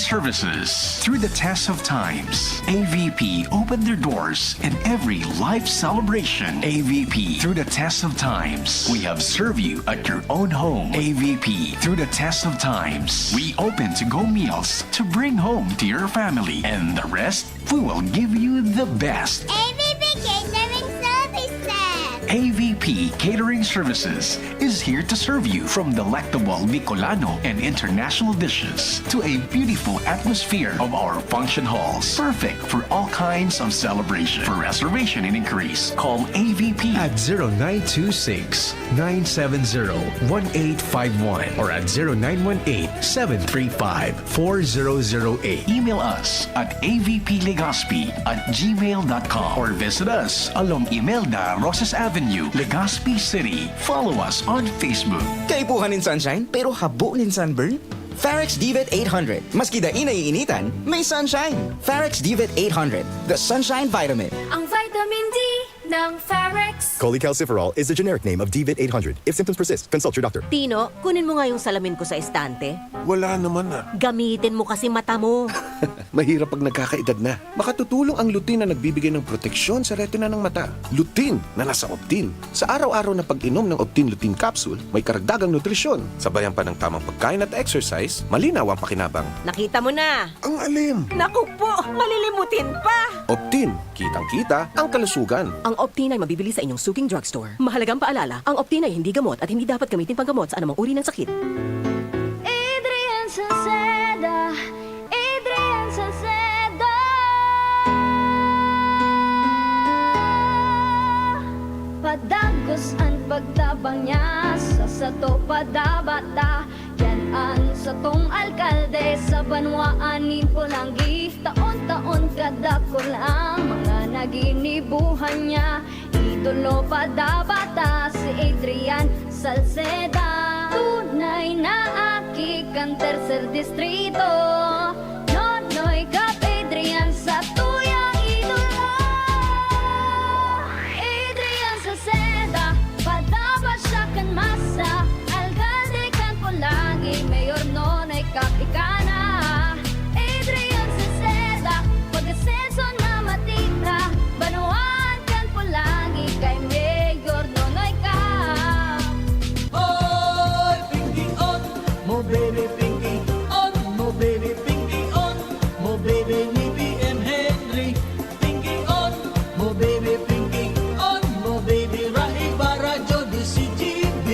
services. Through the test of times, A V P opened their doors in every life celebration. A V P, through the test of times, we have served you at your own home. A V P, through the test of times, we open to-go meals to bring home to your family. And the rest, we will give you the best. A V P Catering Services. A V P Catering Services is here to serve you, from delectable Bicolano and international dishes to a beautiful atmosphere of our function halls, perfect for all kinds of celebration. For reservation and inquiries, call A V P at zero nine two six, nine seven zero, one eight five one or at zero nine one eight, seven three five, four zero zero eight. Email us at A V P Legazpi at gmail dot com or visit us along Imelda Roses Avenue, Legazpi City. Follow us on Facebook. Kaipuhan nin sunshine, pero habo nin sunburn? Farex Divet eight hundred. Maski dai naiinitan, may sunshine. Farex Divet eight hundred, the sunshine vitamin. Ang vitamin D ng Farex. Cholecalciferol is the generic name of Divet eight hundred. If symptoms persist, consult your doctor. Tino, kunin mo nga yung salamin ko sa estante. Wala naman ah. Gamitin mo kasi mata mo. Mahirap pag nagkakaedad na. Makatutulong ang lutein na nagbibigay ng proteksyon sa retina ng mata. Lutein na nasa Optin. Sa araw-araw na pag-inom ng Optin Lutein Capsule, may karagdagang nutrisyon. Sabayan pa ng tamang pagkain at exercise, malinaw ang pakinabang. Nakita mo na! Ang alim! Naku po! Malilimutin pa! Optin, kitang-kita ang kalusugan. Ang Optin ay mabibili sa inyong suking drugstore. Mahalagang paalala, ang Optin ay hindi gamot at hindi dapat gamitin panggamot sa anumang uri ng sakit. Adrian Salceda, Adrian Salceda. Padagos an pagtabang niya sa sato padabata. Yan an satong alkalde sa banwaan nin Polangui. Taon-taon kadakul ang mga naginibuhan niya. Idolo padabata si Adrian Salceda. Tunay na aki kan Tercer Distrito. Nonoy Cap Adrian sa tuyang idolo. Adrian Salceda, padaba siya kan masa. Alkalde kan Polangui, Mayor Nonoy Cap ika na. Adrian Salceda, pag-asenso na matira. Banwaan kan Polangui kay Mayor Nonoy Cap. Oy, Pinky on, mo baby Pinky on, mo baby Pinky on, mo baby ni B M Henry. Pinky on, mo baby Pinky on, mo baby Rai Barajo D C G B.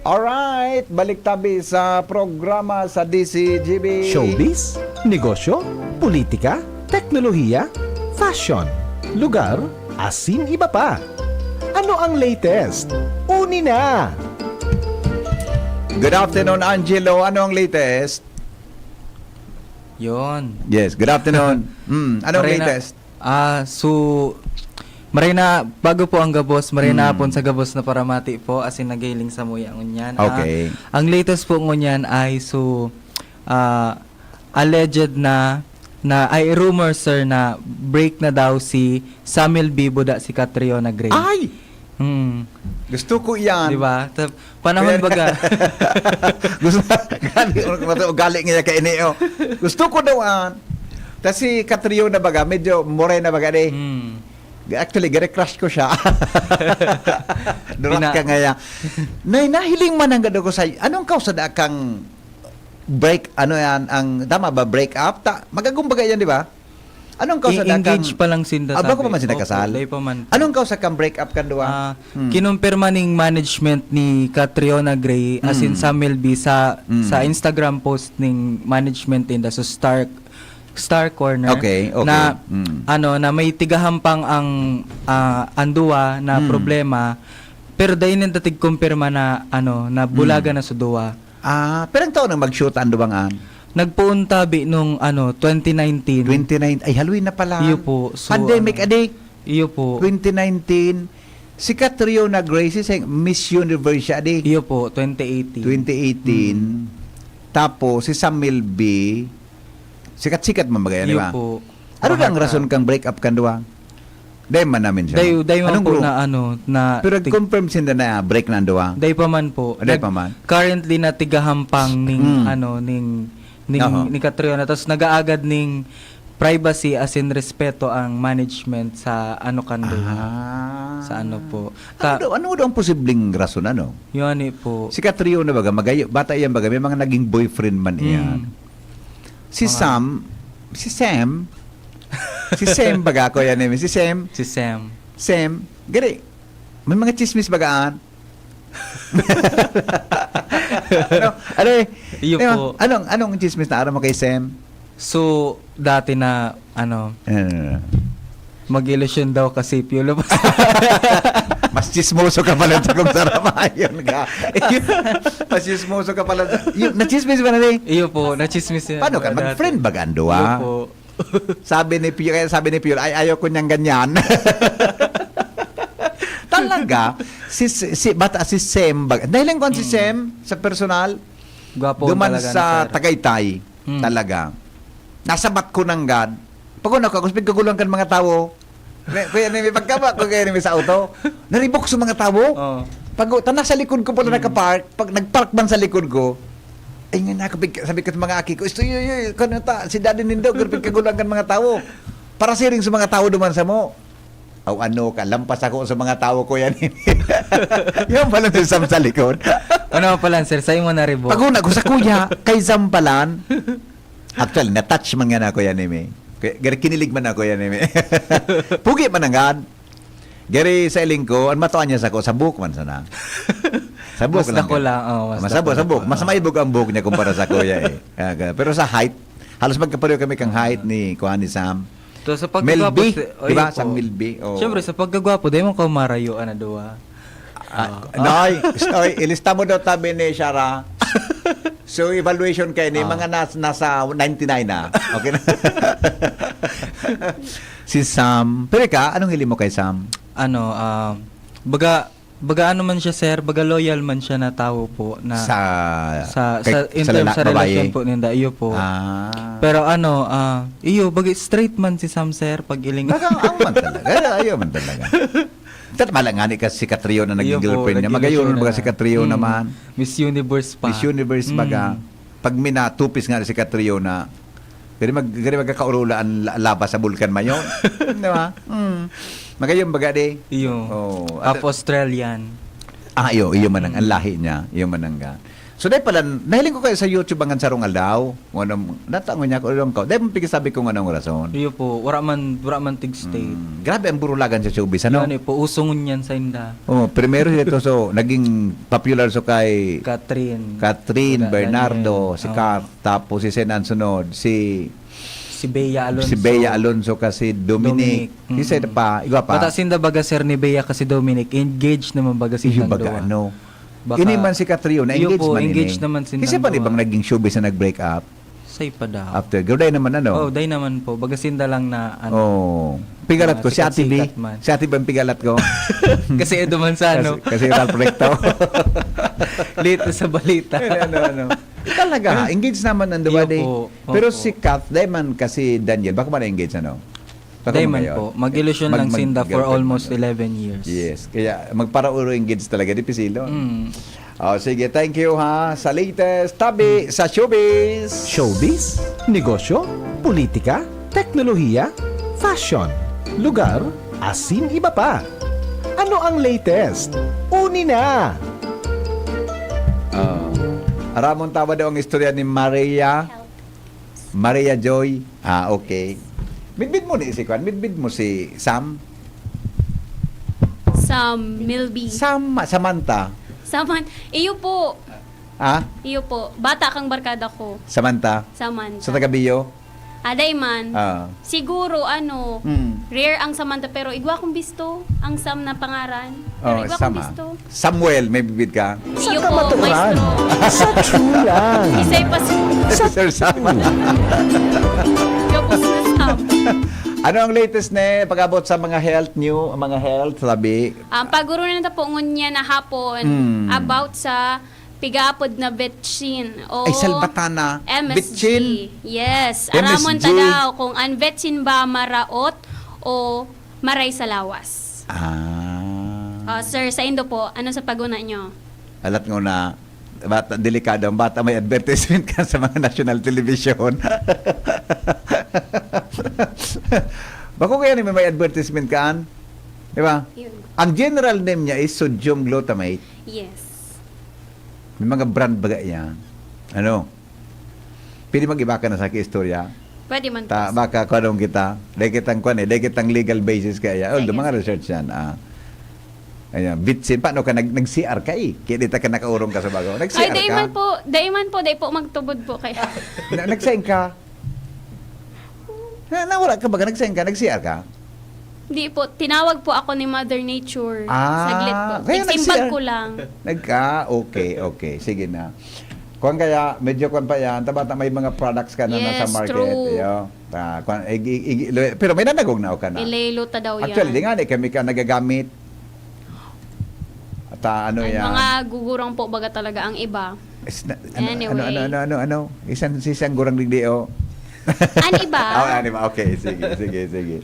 Alright, balik tabi sa programa sa D C G B. Showbiz, negosyo, politika, teknolohiya, fashion, lugar, asin iba pa. Ano ang latest? Uni na! Good afternoon, Angelo. Ano ang latest? Yon. Yes, good afternoon. Mm, ano ang Maray na, latest? Ah, so, maray na, bago po ang gabos, maray na Mm. hapon sa gabos na paramati po, asin naghiling sa muya ngunyan. Ah, Okay. ang latest po ngunyan ay, so, ah, alleged na, na, ay, rumor, sir, na break na daw si Samil Bibo da si Catriona Gray. Ay! Hmm. Gusto ko yan. Di ba? Sa panahon Pero baga. Gusto, gali, ugali nga kaini, oh. Gusto ko daw, ah. Tas si Catriona baga, medyo morena baga, di. Hmm. Actually, gari crush ko siya. Durak Pina- ka nga yan. Nay, nahiling man ang gado ko sa, anong kausa da kang break, ano yan, ang, tama ba, break up? Ta, magagumbaga yan, di ba? Anong kausa I-, da kang engage pa lang sinda, Ah, bago sabi. pa man sinda Opo, kasal? dai pa man po. Anong kausa kang break up kan duwa? Ah, Hmm. kinumpirma ning management ni Catriona Gray, as in Hmm. Samuel B, sa, Hmm. sa Instagram post ning management ninda sa Star, Star Corner, Okay, okay. na, Hmm. ano, na may tigahampang ang, ah, ang duwa na Hmm. problema, pero dai ninda tigkumpirma na, ano, na bulagan Hmm. na sa duwa. Ah, pirang taon nang mag-shoot ang duwang an? Nagpoon tabi nung, ano, twenty nineteen. Twenty nine, ay, haloy na pala. Iyo po. So, Pandemic, ano, adi. Iyo po. Twenty nineteen, si Catriona Gray, si Miss Universe siya, adi. Iyo po, twenty eighteen. Twenty eighteen. Mm. Tapos, si Sam Milby, sikat-sikat man bagay, di Iyo ba? po. Ano Mahal lang ka. rason kang break up kan duwa? Dai man namin siya. Dai, dai man Anong po gru- na ano, na Pero tig- confirm sinda na break na ang duwa. Dai pa man po. Dai Nag- pa man. Currently na tigahampang ning Mm. ano, ning ning Oho. ni Catriona, tas nag-aagad ning privacy, as in respeto ang management sa ano kando. Ah. Sa ano po. Ano Ta- daw, ano daw ang posibleng rason, ano? Yun eh po. Si Catriona baga, magayo, bata yan baga, may mga naging boyfriend man iyan. Mm. Si Mga- Sam, si Sam, si Sam baga, kuya name, si Sam, Si Sam. Sam, gari, may mga chismis bagaan. Ano? Ano eh? Iyo Ano, po. Anong, anong chismis na aram mo kay Sam? So, dati na, ano, Ano, ano, ano? mag-ilusyon daw kasi Piolo. Mas chismoso ka pala sa kung saramayon ka. Mas chismoso ka pala. Sa, yung, nachismis ba na ni? Iyo po, nachismis yan. Paano ka? Dati. Mag-friend ba ang duwa? Iyo po. Sabi ni Pio, kaya sabi ni Pio, "Ay, ayaw ko niyang ganyan." Talaga, si, si, si bata si Sem, bag, dahil lang si Mm. Sem sa personal, Gwapo duman talaga ni sa sir. Tagaytay, Mm. talaga. Nasa bat ko nang gad. Pag una ko, gusto kaguluhan kan mga tawo. May, kaya ni, may pagkaba ko kaya ni sa auto. Naribok sa mga tawo. Oh. Pag ta nasa likod ko pala Mm. nakapark, pag nagpark man sa likod ko, ay nga na, sabi, sabi ko sa mga aki ko, "Isto, yoy, yoy, kano ta, si Daddy Nindo, pero pagkagulang kan mga tawo." Para siring sa mga tawo duman sa mo. Aw, ano ka, lampas ako sa mga tawo ko yan. Yan pala si Sam sa likod. Ano pala, sir? Sa'yo mo na ribok. Pag una ko sa kuya, kay Sam palan. Actually, na-touch man nga na ako yan, Eme. Kaya, gari kinilig man ako yan, Eme. Pugi man ang gan. Gari sa iling ko, ang matuan niya sa ko, sa buhok man sana. Sa buhok Mas lang dako yan. lang, oh, mas Mas dako sabo, lang. sabo. Mas maibog ang buhok niya kumpara sa kuya eh. Ah, pero sa height, halos magkapareho kami kang height ni kuan ni Sam. So, sa Melby, pagkagwapo, di ba? ayun Sa po. Melby, oh. Siyempre, sa pagkagwapo, dahil mo ka marayo, ano, duwa. Ah, Noy, oy, ilista mo daw tabi ni Shara. So, evaluation kayo ni mga nas, nasa ninety-nine na. Okay na. Si Sam. Pero ka, anong hili mo kay Sam? Ano, ah, baga, baga ano man siya, sir, baga loyal man siya na tao po na Sa, sa, kay- sa, in sa terms lala-, sa babae? relasyon po ninda, iyo po. Ah. Pero ano, ah, iyo, baga straight man si Sam, sir, pag iling. Baga, ang man talaga. Ayaw, ayaw man talaga. Tat mala nga ni ka si Catriona naging Iyo po, girlfriend niya. naging Magayon girlfriend baga na. Si Catriona Mm. man. Miss Universe pa. Miss Universe Mm. baga. Pag minatupis nga si Catriona, gari mag gari magkakaurula ang la- laba sa bulkan mayo. Di ba? Mm. Magayon baga di. Iyo. Oh, Half at- Australian. Ah, iyo, iyo man ang, ang lahi niya, iyo man ang ga. So, dahil pala, nahiling ko kayo sa YouTube ang sarong aldaw, kung anong, natangon niya kung anong ka, dahil mo pigisabi kung anong rason. Iyo po, wala man, wala man tig state. Mm, grabe ang burulagan sa showbiz, ano? Yan eh po, uso ngunyan sa inda. Oh, primero si ito, so, naging popular so kay Catherine. Catherine, Wala, Bernardo, Daniel. si Oh. Kat, tapos si Sen ang sunod, si Si Bea Alonso. si Bea Alonso kasi Dominic. Dominic. Isa Mm. pa, iba pa. Bata sinda baga, sir, ni Bea kasi Dominic, engaged naman baga Iyo silang baga, duwa. ano? Baka- Ini man si Catriona, Iyo engaged po, man engaged ini. naman silang Kasi pa duwa. Ibang naging showbiz na nag-break up Say pa daw. after. Gawday naman ano? Oh, day naman po. Baga sinda lang na ano. Oh. Pigalat Ah, ko, si Ate B. sikat-sikat man. Si Ate B ang pigalat ko. Kasi Edo Manzano. Kasi, kasi Ralph Recto. Late sa balita. Ano, ano, ano. Talaga, engaged naman ang duwa Iyo di. po. Pero Opo. Si Kath, dahil man kasi Daniel, baka man engaged ano? Baka Day man magayon. po. Mag-ilusyon Mag- lang mag- sinda for girlfriend almost man. eleven years. Yes. Kaya magparauro engaged talaga, di pisilon. Mm. Oh, sige, thank you ha. Sa latest, tabi sa showbiz. Showbiz, negosyo, politika, teknolohiya, fashion, lugar, asin iba pa. Ano ang latest? Uni na! Ah. Aramon tawa daw ang istorya ni Maria. Maria Joy. Ah, okay. Midbid mo ni si Kwan? Midbid mo si Sam? Sam Milby. Sam, Samantha. Saman, iyo po. Ah? Iyo po. Bata kang barkada ko. Samantha? Samantha. Sa taga Bio? Aday man. Ah. Siguro, ano, Mm. rare ang Samantha, pero igwa kong bisto ang Sam na pangaran. Pero Oh, igwa Sam, kong ah. bisto. Samuel, may bibid ka? Iyo Sa po, kamaturan. maestro. Sa true lang. Isay pa si Sir Sam. Gabos na Sam. Ano ang latest na pag-abot sa mga health new, mga health, labi? Ang paguro na ta po ngunya na hapon Mm. about sa pigaapod na vetsin o Ay, salbatana. M S G. Vetsin? Yes. M S G. Aramon ta daw kung ang vetsin ba maraot o Maray sa lawas. Ah. Oh, sir, sa Indo po, ano sa paguna nyo? Alat nga na, bata, delikado ang bata, may advertisement ka sa mga national television. Bako kaya ni may advertisement kaan? Di ba? Yun. Ang general name niya is sodium glutamate. Yes. May mga brand baga yan. Ano? Pwede mag-iba ka na sa istorya. Pwede man po. Ta, baka kwanong kita. Dahil kitang kwan eh. Dahil kitang legal basis kaya. Although, mga research yan. Ah. Ayan, bitsin. Paano ka nag, nag-C R ka eh? Kaya di ta ka nakaurong ka sa bago. Nag-C R Ay, dahil man po, dahil man po, dahil po magtubod po kaya. Na, nagsaing ka? Na, nawala ka ba? Nagsaing ka? Nag-C R ka? Hindi po. Tinawag po ako ni Mother Nature. Ah, Saglit po. Kaya Nagsimbag nag-C R. Ko lang. Nagka? Okay, okay. Sige na. Kuan kaya, medyo kuan pa yan. Tabata may mga products ka na yes, nasa market. True. Iyo. Ah, kuan, ig, ig, ig, pero may nanagog na ka na. Ilaylo ta daw yan. Actually, di nga, di kami ka nagagamit. At uh, ano yan? Mga gugurang po baga talaga ang iba. Na, ano, anyway. Ano, ano, ano, ano, ano? Isang, isang gurang digdi, oh. An iba? Oh, an iba. Okay, sige, sige, sige.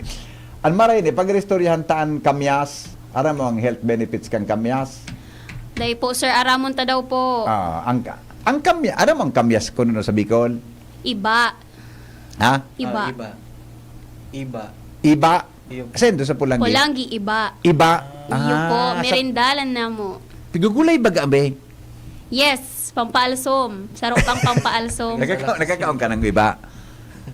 An maray ni, pag-istoryahan taan kamyas, aram mo ang health benefits kang kamyas? Dahil po, sir, aramon ta daw po. Ah, ang, ang kamyas, aram mo ang kamyas kuno sa Bicol? Iba. Ha? Iba. Ah, iba. Iba. Iba. Iyo. Sendo sa Pulanggi. Pulanggi, iba. Iba. Iyo po, ah, merindalan na mo. Pigugulay baga, abe? Yes, pampaalsom. Saro pang pampaalsom. Nagkaka- nagkakaon ka ng iba?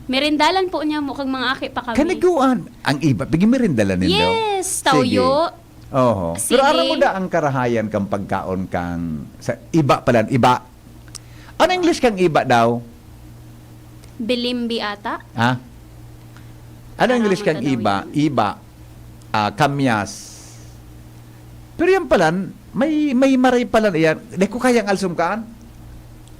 Merindalan po niya mo kag mga aki pa kami. Kaniguan. Ang iba, pigi merindalan nindo? Yes, tawyo. Sige. Oho. Sige. Pero aram mo da ang karahayan kang pagkaon kang sa iba pala, iba. Ano English kang iba daw? Bilimbi ata? Ha? Ano English kang iba? Iba. Ah, kamyas. Pero yan pala, may, may maray pala yan. Di ko kayang alsumkaan.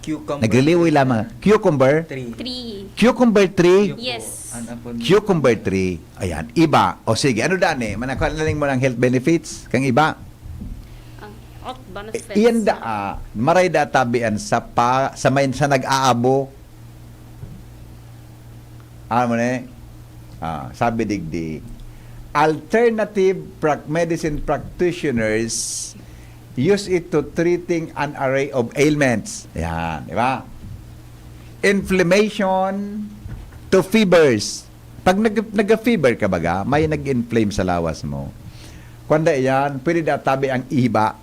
Cucumber. Nagliliwi lamang. Cucumber? Three. Three. Cucumber tree? Yes. Cucumber tree. Ayan. Iba. O sige, ano daan eh? Manakalaling mo ng health benefits? Kang iba? Ang health benefits. Iyan da, ah, maray da tabian sa pa, sa may, sa nag-aabo. Ano mo na eh? Ah, sabi digdi, alternative pra- medicine practitioners use it to treating an array of ailments. Yan, di ba? Inflammation to fevers. Pag nag, nag-fever ka baga, may nag-inflame sa lawas mo. Kung yan, pwede na tabi ang iba.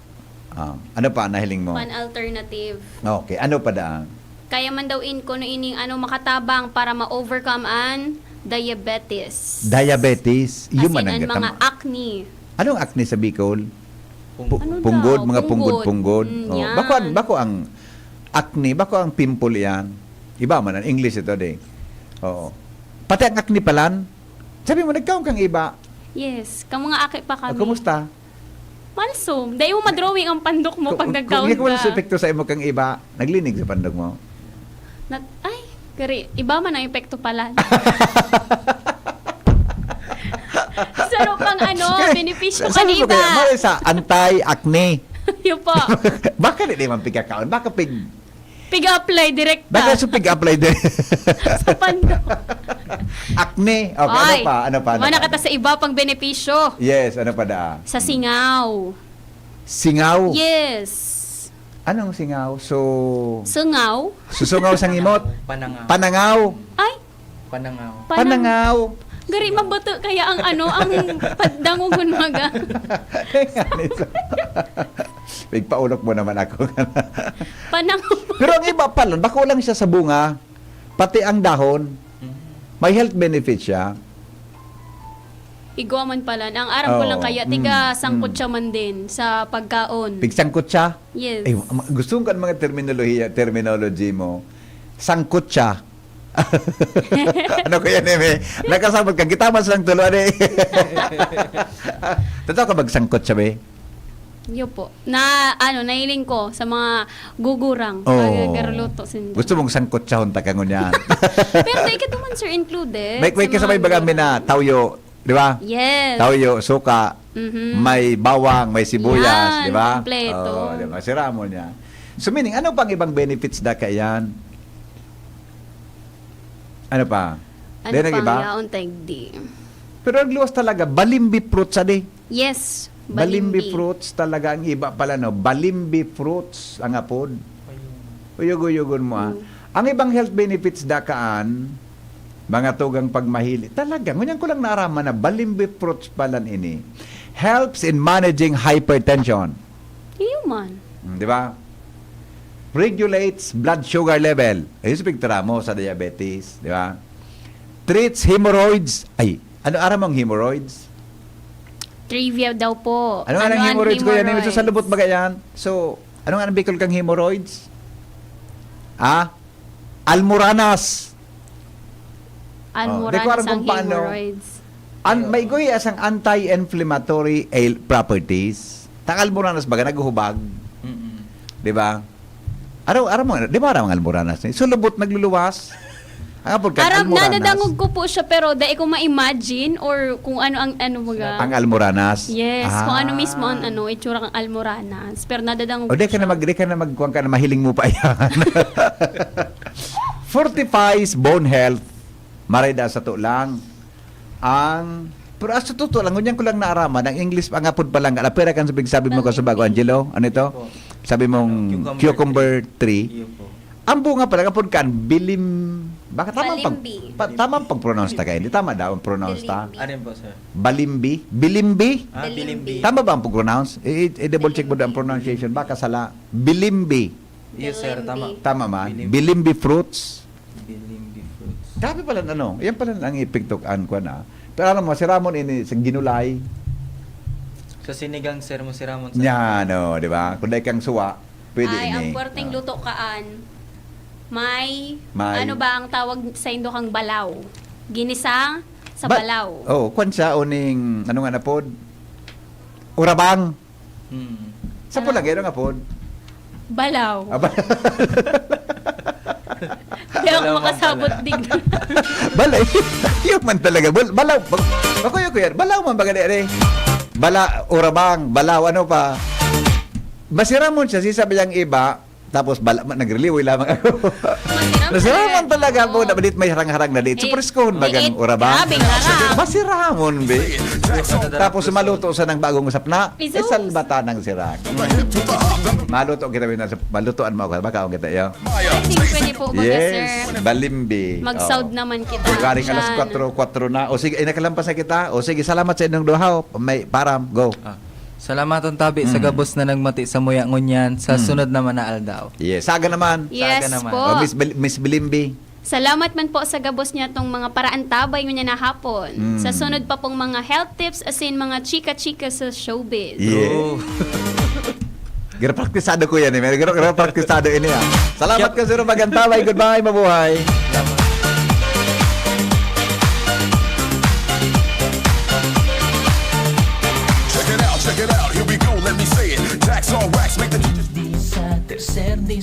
Ah, ano pa nahiling mo? One alternative. Okay, ano pa daan? Kaya man daw in kuno ining ano makatabang para ma-overcome an diabetes. Diabetes. Iyo man ang mga acne. Anong acne sa Bicol? Pu- ano punggod, daw? Mga punggod-punggod. Mm, oh, bako, bako ang acne, bako ang pimple yan. Iba man, ang English ito, de. Oo. Pati ang acne palan. Sabi mo, nagkaon kang iba. Yes, kang mga aki pa kami. Oh, kumusta? Malsom. Dai mo madrawing ang pandok mo pag nagkaon ka. Kung sa epekto sa imo kang iba, naglinig sa pandok mo? Nat ay, kari, iba man ang epekto pala. Saro pang ano, benepisyo kan iba. Mara sa anti-acne. Yun po. Baka di man pigkakaon. Baka pig Pig-apply direct Baka ta. Sa pig-apply din. Sa pandok. Acne. Okay, ano pa? Ano pa? Ano Mana pa? Kata sa iba pang benepisyo. Yes, ano pa da? Sa singaw. Singaw? Yes. Anong singaw? So... Sungaw? Susungaw sa ngimot? Panangaw. Panangaw. Ay, Panangaw. Panang- Panangaw. Gari mabato kaya ang ano, ang pagdangogon maga. Nagpaulok mo naman ako. Panangaw. Pero ang iba pala, bako lang siya sa bunga, pati ang dahon. May health benefit siya. Igwa man pala. Ang aram ko lang kaya, tiga mm, sangkot mm. Siya man din sa pagkaon. Pig sangkot siya? Yes. Eh, gusto ko ang mga terminolohiya, terminology mo. Sangkot siya. Ano ko yan, Eme? Nakasabot ka. Kita man silang tulo, ano eh? Totoo ka magsangkot siya, be? Yo po. Na, ano, nahiling ko sa mga gugurang. Oh. Pag garuluto sinda. Gusto mong sangkot siya, hunta ka ngunyan. Pero di ka naman, sir, included. May, may kasabay baga mi na, tawyo, di ba? Yes. Tawyo, suka, mm-hmm. May bawang, may sibuyas, di ba? Kompleto. Oh, di ba? Sira mo niya. So, meaning, ano pang ibang benefits da kaiyan? Ano pa? Ano pa iba? Yaon tagdi. Pero ang luwas talaga, balimbi fruits, adi. Yes, Balimbi balimbi. Fruits talaga ang iba pala, no? Balimbi fruits ang apod. Uyog-uyogon mo, ah. Mm. Ang ibang health benefits dakaan, mga tugang pagmahili. Talaga, ngunyan ko lang naaraman na balimbi fruits pala ini. Helps in managing hypertension. Iyo man. Mm, di ba? Regulates blood sugar level. Ayun sa pigtara mo sa diabetes, di ba? Treats hemorrhoids. Ay, ano aram mong hemorrhoids? Trivia daw po. Ano nga ang ang hemorrhoids ko yan? Ito sa hemorrhoids? Lubot ba yan? So, ano nga ang Bicol kang hemorrhoids? Ah? Almoranas. Oh, di ko aram Almoranas kung ang paano. Hemorrhoids. An may guya sang anti-inflammatory ail- properties. Tang almoranas baga naghuhubag. Mm-mm. Di ba? Araw, araw mo, di ba araw ang almoranas? So, lubot nagluluwas. Ang apod kan Aram, almoranas. Nadadangog ko po siya, pero dai ko ma-imagine or kung ano ang ano mga... Ang almoranas. Yes, kung ano Ah. mismo ang ano, itsura ng almoranas. Pero nadadangog O, di ko ka na siya. mag, di ka na magkuhan ka na, mahiling mo pa yan. Fortifies bone health. Maray da sa to lang. Ang, pero sa totoo lang, ngunyan ko lang naaraman, ang English, ang apod pa lang, apera kan sabing sabi mo ka sa bago, Angelo? Ano ito? Opo. Sabi mong Cucumber cucumber tree. Iyo po. Ang bunga pala, apod kan, bilim, baka tama ang pag, Balimbi. pa, tama ang pag-pronounce ta kayo? Hindi tama daw ang pronounce ta? Bilimbi. Ano po, sir? Balimbi? Bilimbi? Ah, Bilimbi. bilimbi. Tama ba ang pag-pronounce? I- i- i-double check mo daw ang Bilimbi. Pronunciation. Baka sala. Bilimbi. Yes, sir. Tama. Tama man. Bilimbi. Bilimbi fruits. Bilimbi fruits. Grabe pala, ano, yan pala ang epekto kan kwan, ah. Pero alam mo, si Ramon ini, sa ginulay. Sa sinigang, sir, mo si Ramon, sir. Yan, no, di ba? Kung dahil kang suwa, pwede Ay, ini. Ang puwerteng Ah. Luto kaan. May, May- ano ba ang tawag sa indo kang balaw? Ginisa sa Ba- balaw. Oh, kwan siya, uning, ano nga na pod? Urabang. Mm. Sa pula, gano'n nga pod? Balaw. Aba. Di ako Balaw man makasabot pala. dig. Bala, yun man talaga. Bal, balaw. Bag, bakuyo ko yan. Balaw man baga dere. Bala, urabang, balaw, ano pa? Masiramon siya, sisabi niyang iba, tapos bala, ma- nagriliway lamang ako. Masiram Masiramon talaga. Talaga po, Oo. na balit may harang-harang na dit. So, Eh, preskon bagang eh, urabang. Grabe, harang. Masiramon, be. Tapos maluto sa nang bagong usap na, Isus. eh, salbata ng sirak. Maluto kita, malutoan mo ako, baka ako kita, yo. Pwede, pwede po ba, Yes, sir? Balimbi. Mag-sound Oo. naman kita. Galing alas Diyan. kwatro, kwatro na. O sige, ay nakalampas na kita. O sige, salamat sa inyong duha. May param, go. Ah. Salamaton tabi sa Mm. gabos na nagmati sa muya ngunyan sa Mm. sunod naman na aldaw. Yes, saga naman. Yes Saga naman. po. O, Miss, Bil- Miss Bilimbi. Salamat man po sa gabos niya tong mga paraantabay ngunyan na hapon. Mm. Sa sunod pa pong mga health tips asin mga chika-chika sa showbiz. Yeah. Oh. Gira praktisado ko yan eh. Gira, gira praktisado ini ah. Salamat Yep. ka sa mga pagantabay. Goodbye, mabuhay. Check it out, check it out, here we go, let me say it. Tax on wax, make the teachers Di sa tercer, di